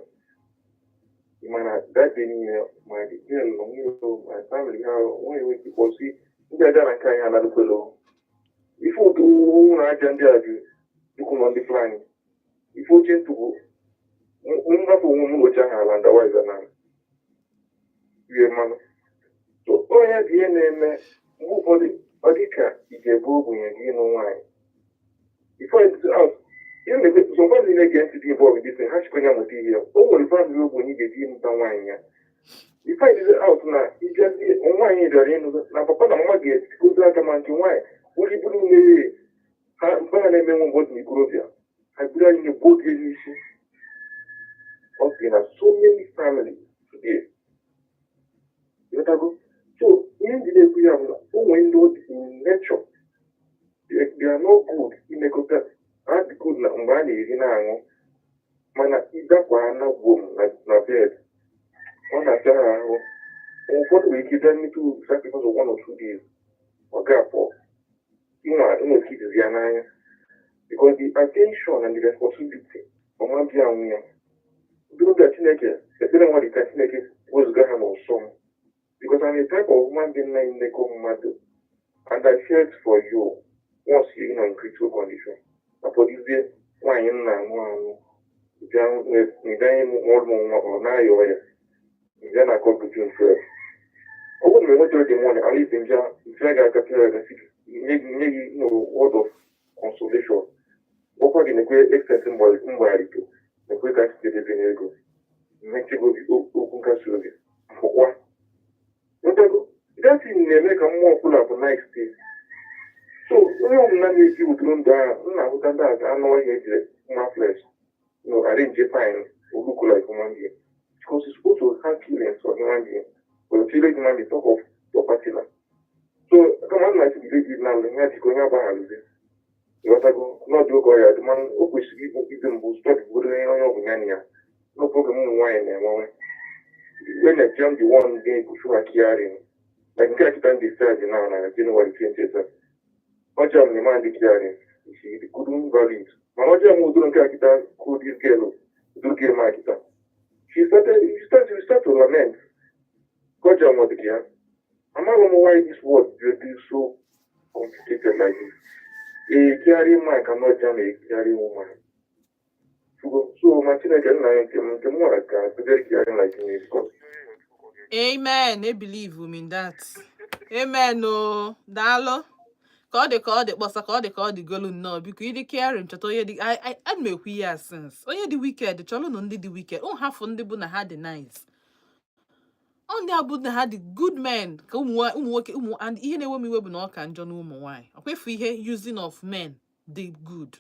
S7: Mana that day niile, my girl nwunye, my family ha nwunye nwoke kpọsi ndị aja na nke anyị analụkwelo. Ife ụtụ ụlọ aja ndị a dị ikwu nọ ndị Fulani. Ife oche ntụgbu ngafọ onwe m n'oche ahụ ala ndawa na rie mmanụ. So onye dị ihe na-eme mgbe ụfọdụ ọ dị ka ị ga-ebu ogbenye gị ịnụ nwaanyị. Before it's out, ihe na-ekwe some family na-ege ntị dị involved in this thing, ha chịkwa ya mụta ihe. O nwere family ogbenye ị ga-eji ịmụta nwaanyị ya. Before it is out na ịbịazie nwaanyị bịara ịnụ na papa na mama ga-etikozi aka ma nke nwaanyị were iburu mmeri ha mgbe ha na-eme nwe mgbe ọ dị n'ikorobịa ha buru anyị na-egbu oge n'isi. Ọ dị na so many families today. Ịghọtago? So ihe ndị na-ekwu ya bụ na o nwere ndị ọ dị in nature. They are not good imekọta. Ha dị good na mgbe a na-eri na-aṅụ, mana ịdakwa na gwom na bed, ọ na-afịa ha ahụ. Ụfọdụ nwere ike bịa metụ sacrifice of 1 or 2 days, ọ ga-apụ inwe enwere ike izizi ya n'anya because the attention and the responsibility ọma bịa anwụ ya. Ndị obi Chineke ekpere nwa dị ka Chineke wezụga ha n'ụsọ m, because I'm a type of human being na-emekọ mmadụ and I felt for you once you know in critical condition. Apọdụzie nwaanyị m na-aṅụ aṅụ bịa ịbịa mụrụ m nwa, ọ na-ayọ ya bịa na akọ June 12. Ọ bụrụ na m enwetara the money, at least mbịa mfe ga-aga pịa ya gasị. nye gị no word of consolation, gwakwa gị na-ekwe extent mgbagharịto na-ekwe ka si edebe n'ego mmechi gị obi, okwu nkasi obi pụkwa. Nghọtago? That thing na-eme ka mmụọ ọbụla bụ nice thing. So onye ọbụla na-ebi ụdịrị ndụ ahụ, m na-ahụta ndị a ka anụ ọhịa ejiri mma flesh no arrange fine or look like human being, because it's supposed to have feelings for human being, but the feeling human being talk of your partner. So kama m na-asị gị gị na ya biko onye agbagharịzi. Ịghọtago? N'ọdị oge ọya dị mana o kwesịrị ịbụ ibe mbụ stọdịgodo onye onye ọbụla ya na ya no problem. Ụmụ nwaanyị na-enwenwe when I jam the one ga-ekwuchu ha caring like nke a kịta ndị decide now na January 20th ọjọọ m na man dị caring, she couldn't value it. Mana ọjọọ m ụdịrị nke a kịta cool this girl, ụdịrị girl ma kịta she start to lament. Kọjọ m ọdịka ya. Amaghị m why this world dey so complicated like this. A caring man cannot jam a caring woman. So ma Chineke nna ya nke m nwere ka be very caring like me because
S1: Amen. I believe in that. Amen. O daalụ. Ka ọ dị, ka ọ dị kpọsa, ka ọ dị, ka ọ dị golu nnọọ. Biko, ịdị caring, chọta onye dị. Ana m ekwu ihe a since. Onye dị wicked, chọrọ nụ ndị dị wicked. Ụmụ hafụ ndị bụ na ha dị nice. Ọ ndị a bụ na ha dị good men ka ụmụ nwoke ụmụ and ihe na-ewe m iwe bụ na ọ ka njọ na ụmụ nwaanyị. Ọkwa ihe using of men dị good.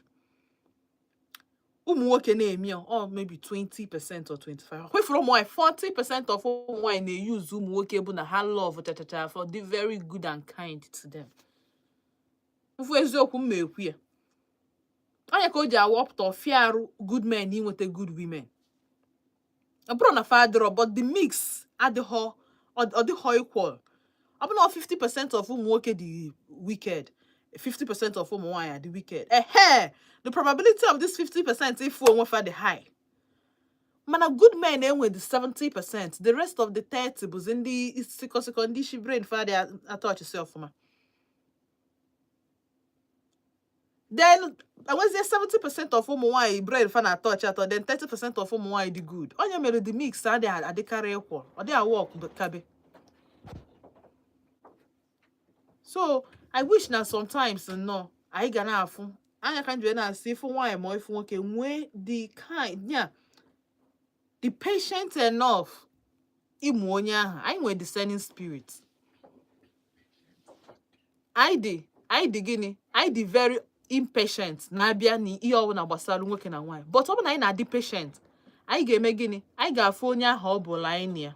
S1: Ụmụ nwoke na-eme ya, ọ maybe 20% or 25. Kwefuru ụmụ nwaanyị, 40% of ụmụ nwaanyị na-use ụmụ nwoke bụ na ha love chachacha for dị very good and kind to them. Mfu eziokwu m ma ekwu ya. Onye ka o ji awọpụta ọfịa arụ good men inweta good women. Ọ bụrụ na fa adịrọ, but the mix adịghọ, ọ dịghọ equal. Ọ bụ na 50% of ụmụ nwoke dị wicked, 50% of ụmụ nwaanyị dị wicked, ehe, the probability of this 50% ịfụ onwe fa dị high. Mana good men enwe the 70%, the rest of the 30 bụzi ndị sikọsikọ, ndị isi brain fa dị atọ ọchịsị ọfụma. Then enwezie 70% of ụmụ nwaanyị brain fa na-atọ ọchị atọ, then 30% of ụmụ nwaanyị dị good. Onye mere the mix adịghị adịkarị equal, ọ dịghị work kabe. So I wish na sometimes nnọọ anyị ga na-afụ anya ka njwe na-asị ịfụ nwaanyị ma ịfụ nwoke nwee the kind ya, the patient enough ịmụ onye ahụ. Anyị nwee discerning spirit. Anyị dị gịnị, anyị dị very impatient na-abịa n'ihe ọbụla gbasara nwoke na nwaanyị, but ọ bụ na anyị na-adị patient, anyị ga-eme gịnị? Anyị ga-afụ onye ahụ ọ bụla anyị na ya.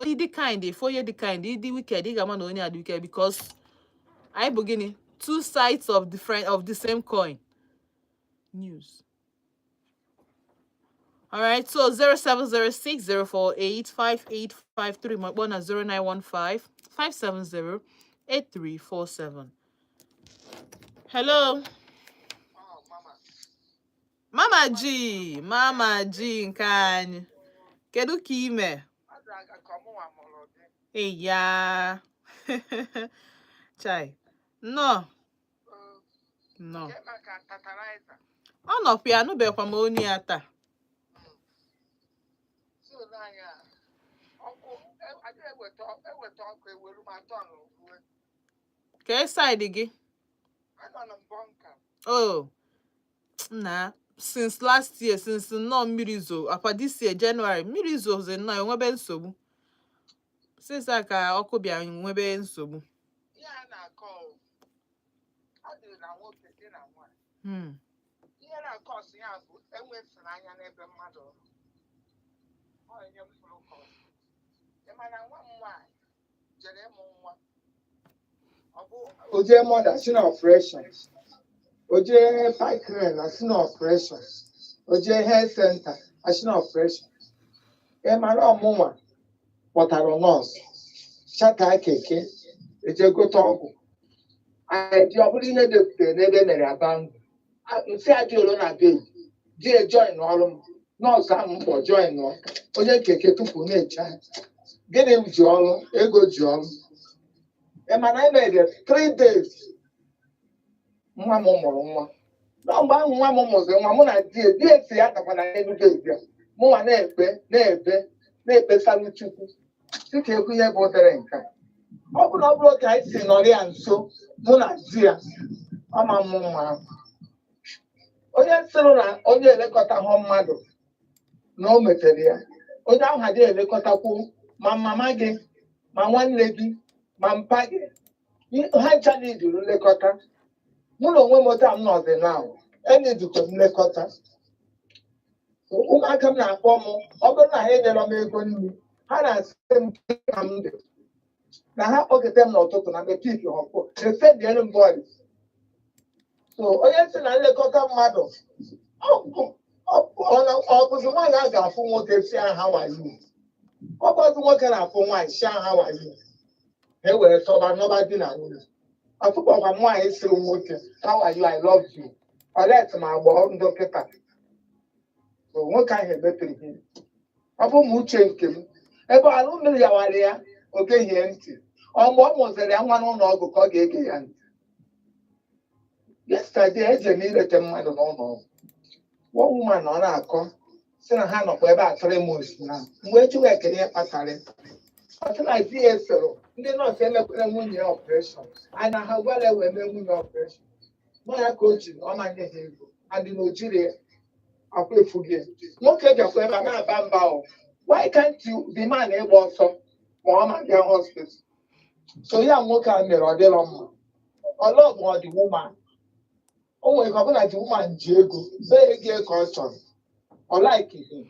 S1: Onye dị kind, efe onye dị kind. Ịdị wicked, ị ga-ama na onye a dị wicked, because anyị bụ gịnị? Two sides of different of the same coin. News. All right, so 0706 048 5853, ma kpọọ na 0915 570 8347. Hello.
S6: Oh, mama.
S1: Mama G, Mama G nke anyị. Kedu ka ime?
S6: Ọ dị aga ka ọmụnwa mụrụ gị.
S1: Eya. Chai. Nnọọ,
S6: Oh,
S1: nnọọ.
S6: Ke maka tatarizer.
S1: Ọ nọkwa ya, anụbekwa m onye ya taa.
S6: So n'anya ọkụ adị eweta ọkụ ewelu ma atọ n'uwe.
S1: Kee side gị?
S6: Anọ na mbọ nka.
S1: Oh, nna, since last year, since nnọọ mmiri zo, akwa this year January, mmiri zozi nnọọ enwebe nsogbu. Since a ka ọkụ bịa nwebe nsogbu.
S6: Ihe a na-akọ o, ọ dị na nwoke dị na nwaanyị. Ihe na-akọ ọsụ ya bụ enwe ịfụnanya n'ebe mmadụ nọ. Ọ ihe m fụrụ ka ọ dị. Ị ma na nwa m nwaanyị jere ịmụ nwa. Ọ bụ o jee mother si na operation, o jee Parkland si na operation, o jee health center asị na operation. Ị mara ọmụnwa kpọtara nọọsụ chata keke eje gote ọgwụ anyị ji ọ bụrụ ihe depụtara n'ebe e mere aba ndụ nsị adịolo na bed di e join ọrụ m nọọsụ ahụ m kpọ join onye keke tupu na-eche ha. Gịnị ji ọrụ ego ji ọrụ. Ị ma na emere 3 days nwa m mụrụ nwa na mgbe ahụ nwa m mụziri nwa mụ na di ya si ya takwa na elu bed ya, mụnwa na-ekpe na-ebe na-ekpesalụ Chukwu dịka ekwu ihe bụ ụdịrị nke a. Ọ bụ na ọ bụrụ ka anyị si nọrọ ya nso, mụ na di ya, ọma mmụ nwa ahụ. Onye sịrị na onye elekọtahụ mmadụ na o metere ya, onye ahụ adịghị elekọtakwu ma mama gị, ma nwanne gị, ma mpa gị, ha ncha n'iduru nlekọta. Mụ na onwe m taa m nọzi na enidukwa m nlekọta. Ụmụaka m na-akpọ m, ọ bụrụ na ha enyere m ego nri, ha na-asị m ka m dị na ha kpọketa m n'ụtụtụ na mepik họpụ esendiere m voice. So onye si na nlekọta mmadụ, ọ bụzi nwaanyị a ga-afụ nwoke si aha wayo, ọ bụzi nwoke na-afụ nwaanyị si aha wayo, ha were tọba nọba di na nwunye. Afụkpọkwa m nwaanyị sịrị nwoke, "How are you? I love you," olet ma agbọọ dọkịta. So nwoke ahụ emepeghị ihe. Ọ bụ ma uche nke m, ebe alụ mmiri yawara ya, o geghie ntị. Ọ mgbe ọ mụziri ya nwa n'ụlọ ọgwụ ka ọ ga-ege ya ntị. Yesterday eje m ileta mmadụ n'ụlọ ọgwụ. One woman ọ na-akọ sị na ha nọkwa ebe a 3 months na mgbe ejiwa ekele ihe kpatara ya. Ọ sị na di ya soro ndị nọọsụ emekwere nwunye ya operation, ana ha gwara wee mee nwunye operation nọ ya ka o ji ọ ma nye ha ego adị na ojiri ya akwa efughị ya. Nwoke bịakwa ebe a na-aba mba o, why can't you the man ịgba ọsọ ma ọ ma bịa hospital? So ya nwoke a mere ọ dịrọ mma. Ọlọgwụ ọ dị woman, o nwere ka ọbụla ji woman ji ego bee ego ya ka ọ chọrọ, ọ like him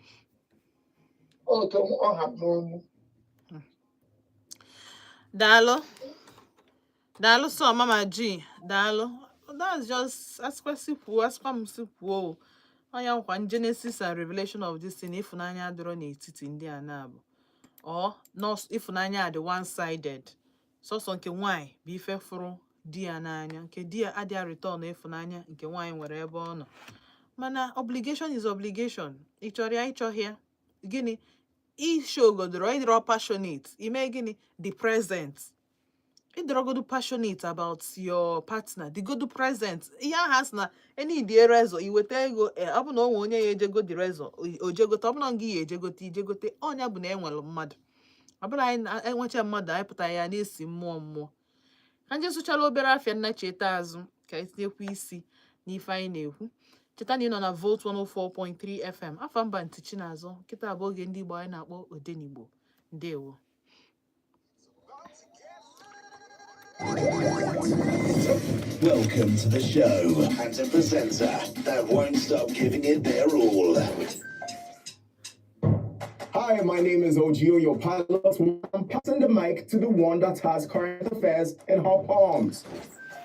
S6: otu ọ ha n'onu.
S1: Daalụ, daalụ so, Mama G, daalụ. That's just asịkwasị kwuo, asịkwa m sị kwuo o. Ọnya nkwa Genesis and Revelation of this thing, ịfụnanya adịrọ n'etiti ndị a na-abụ ọ nọọsụ. Ịfụnanya a dị one sided. Sọsọ nke nwaanyị bụ ife fụrụ di ya n'anya, nke di ya adịghị return ịfụnanya nke nwaanyị nwere ebe ọ nọ. Mana obligation is obligation. Ị chọrọ ya, ịchọghị ya, gịnị ishogodoro ịdịrọ passionate ime gịnị, the present ịdịrọgodu passionate about your partner, dịgodu present. Ihe ahụ a sị na enidie rezọ iweta ego, ọ bụ na o nwe onye ya ejego dị rezọ ojegote, ọ bụ na gị ya ejegote ijegote ọnya bụ na enwere mmadụ. Ọ bụrụ anyị na-enwecha mmadụ, anyị pụtara ya na-esi mmụọ mmụọ ka nje sụchala obere afịa nna cheta azụ ka anyị tinyekwa isi n'ife anyị na-ekwu. Cheta na ị nọ na Volt 104.3 FM, afa mba ntị Chinazụ. Nkịta bụ oge ndị Igbo anyị na-akpọ Odenigbo. Ndewo.
S8: Welcome to the show and a presenter that won't stop giving it their all.
S9: Hi, my name is Ogio, your pilot. I'm passing the mic to the one that has current affairs in her palms.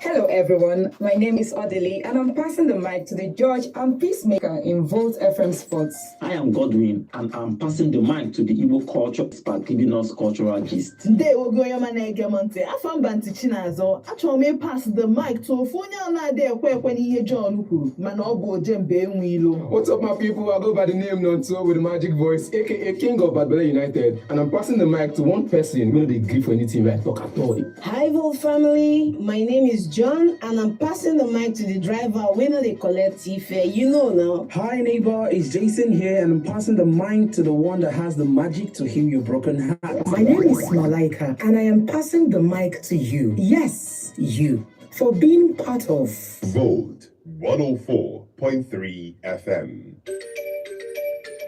S10: Hello, everyone. My name is Odili, and I'm passing the mic to the judge and peacemaker in Volt FM Sports.
S11: I am Godwin, and I'm passing the mic to the Igbo culture expert giving us cultural gist.
S12: Ndewo gị onye ọma na-ege m ntị. Afọ mba ntị Chinazọ. Achọrọ m ịpass the mic to ofu onye a na-adị ekwe ekwe n'ihe John kwuru, mana ọ bụ ojembe enwe ilo.
S9: What's up, my people? I go by the name Nonto with the magic voice, aka King of Badbele United, and I'm passing the mic to one person who no dey gree for anything right talk at all.
S13: Hi, Volt family. My name is John, and I'm passing the mic to the driver. We no dey collect fare, you know now.
S14: Hi neighbor, it's Jason here, and I'm passing the mic to the one that has the magic to heal your broken heart.
S15: My name is Malaika, and I am passing the mic to you. Yes, you. For being part of
S7: Volt 104.3 FM.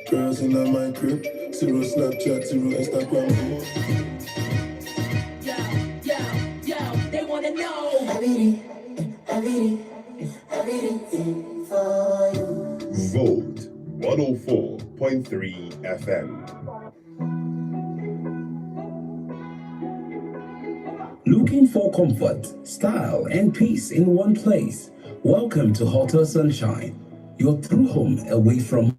S16: Girls in my crib, zero Snapchat, zero Instagram.
S17: Yo, yo, yo, they wanna know.
S16: Everything for you.
S7: Volt 104.3 FM.
S14: Looking for comfort, style, and peace in one place? Welcome to Hotel Sunshine, your true home away from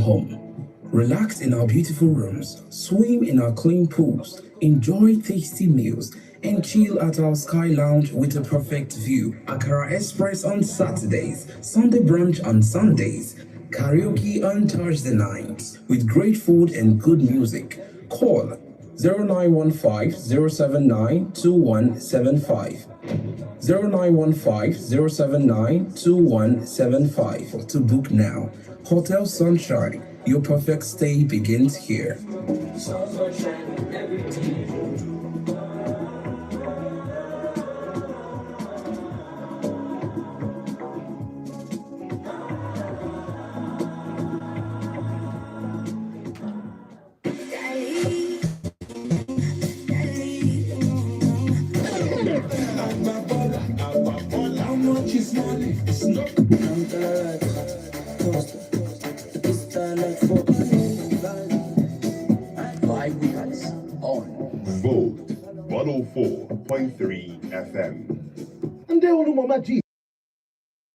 S14: home. Relax in our beautiful rooms, swim in our clean pools, enjoy tasty meals, and chill at our Sky Lounge with a perfect view. Akara Express on Saturdays, Sunday brunch on Sundays, karaoke on Thursday nights, with great food and good music. Call 0915 079 2175. 0915 079 2175 to book now. Hotel Sunshine, your perfect stay begins here.
S16: Sunshine, everything. She's money. It's not.
S14: Vibe with us on
S16: Volt 104.3 FM.
S8: Ndị ọrụ Mama G.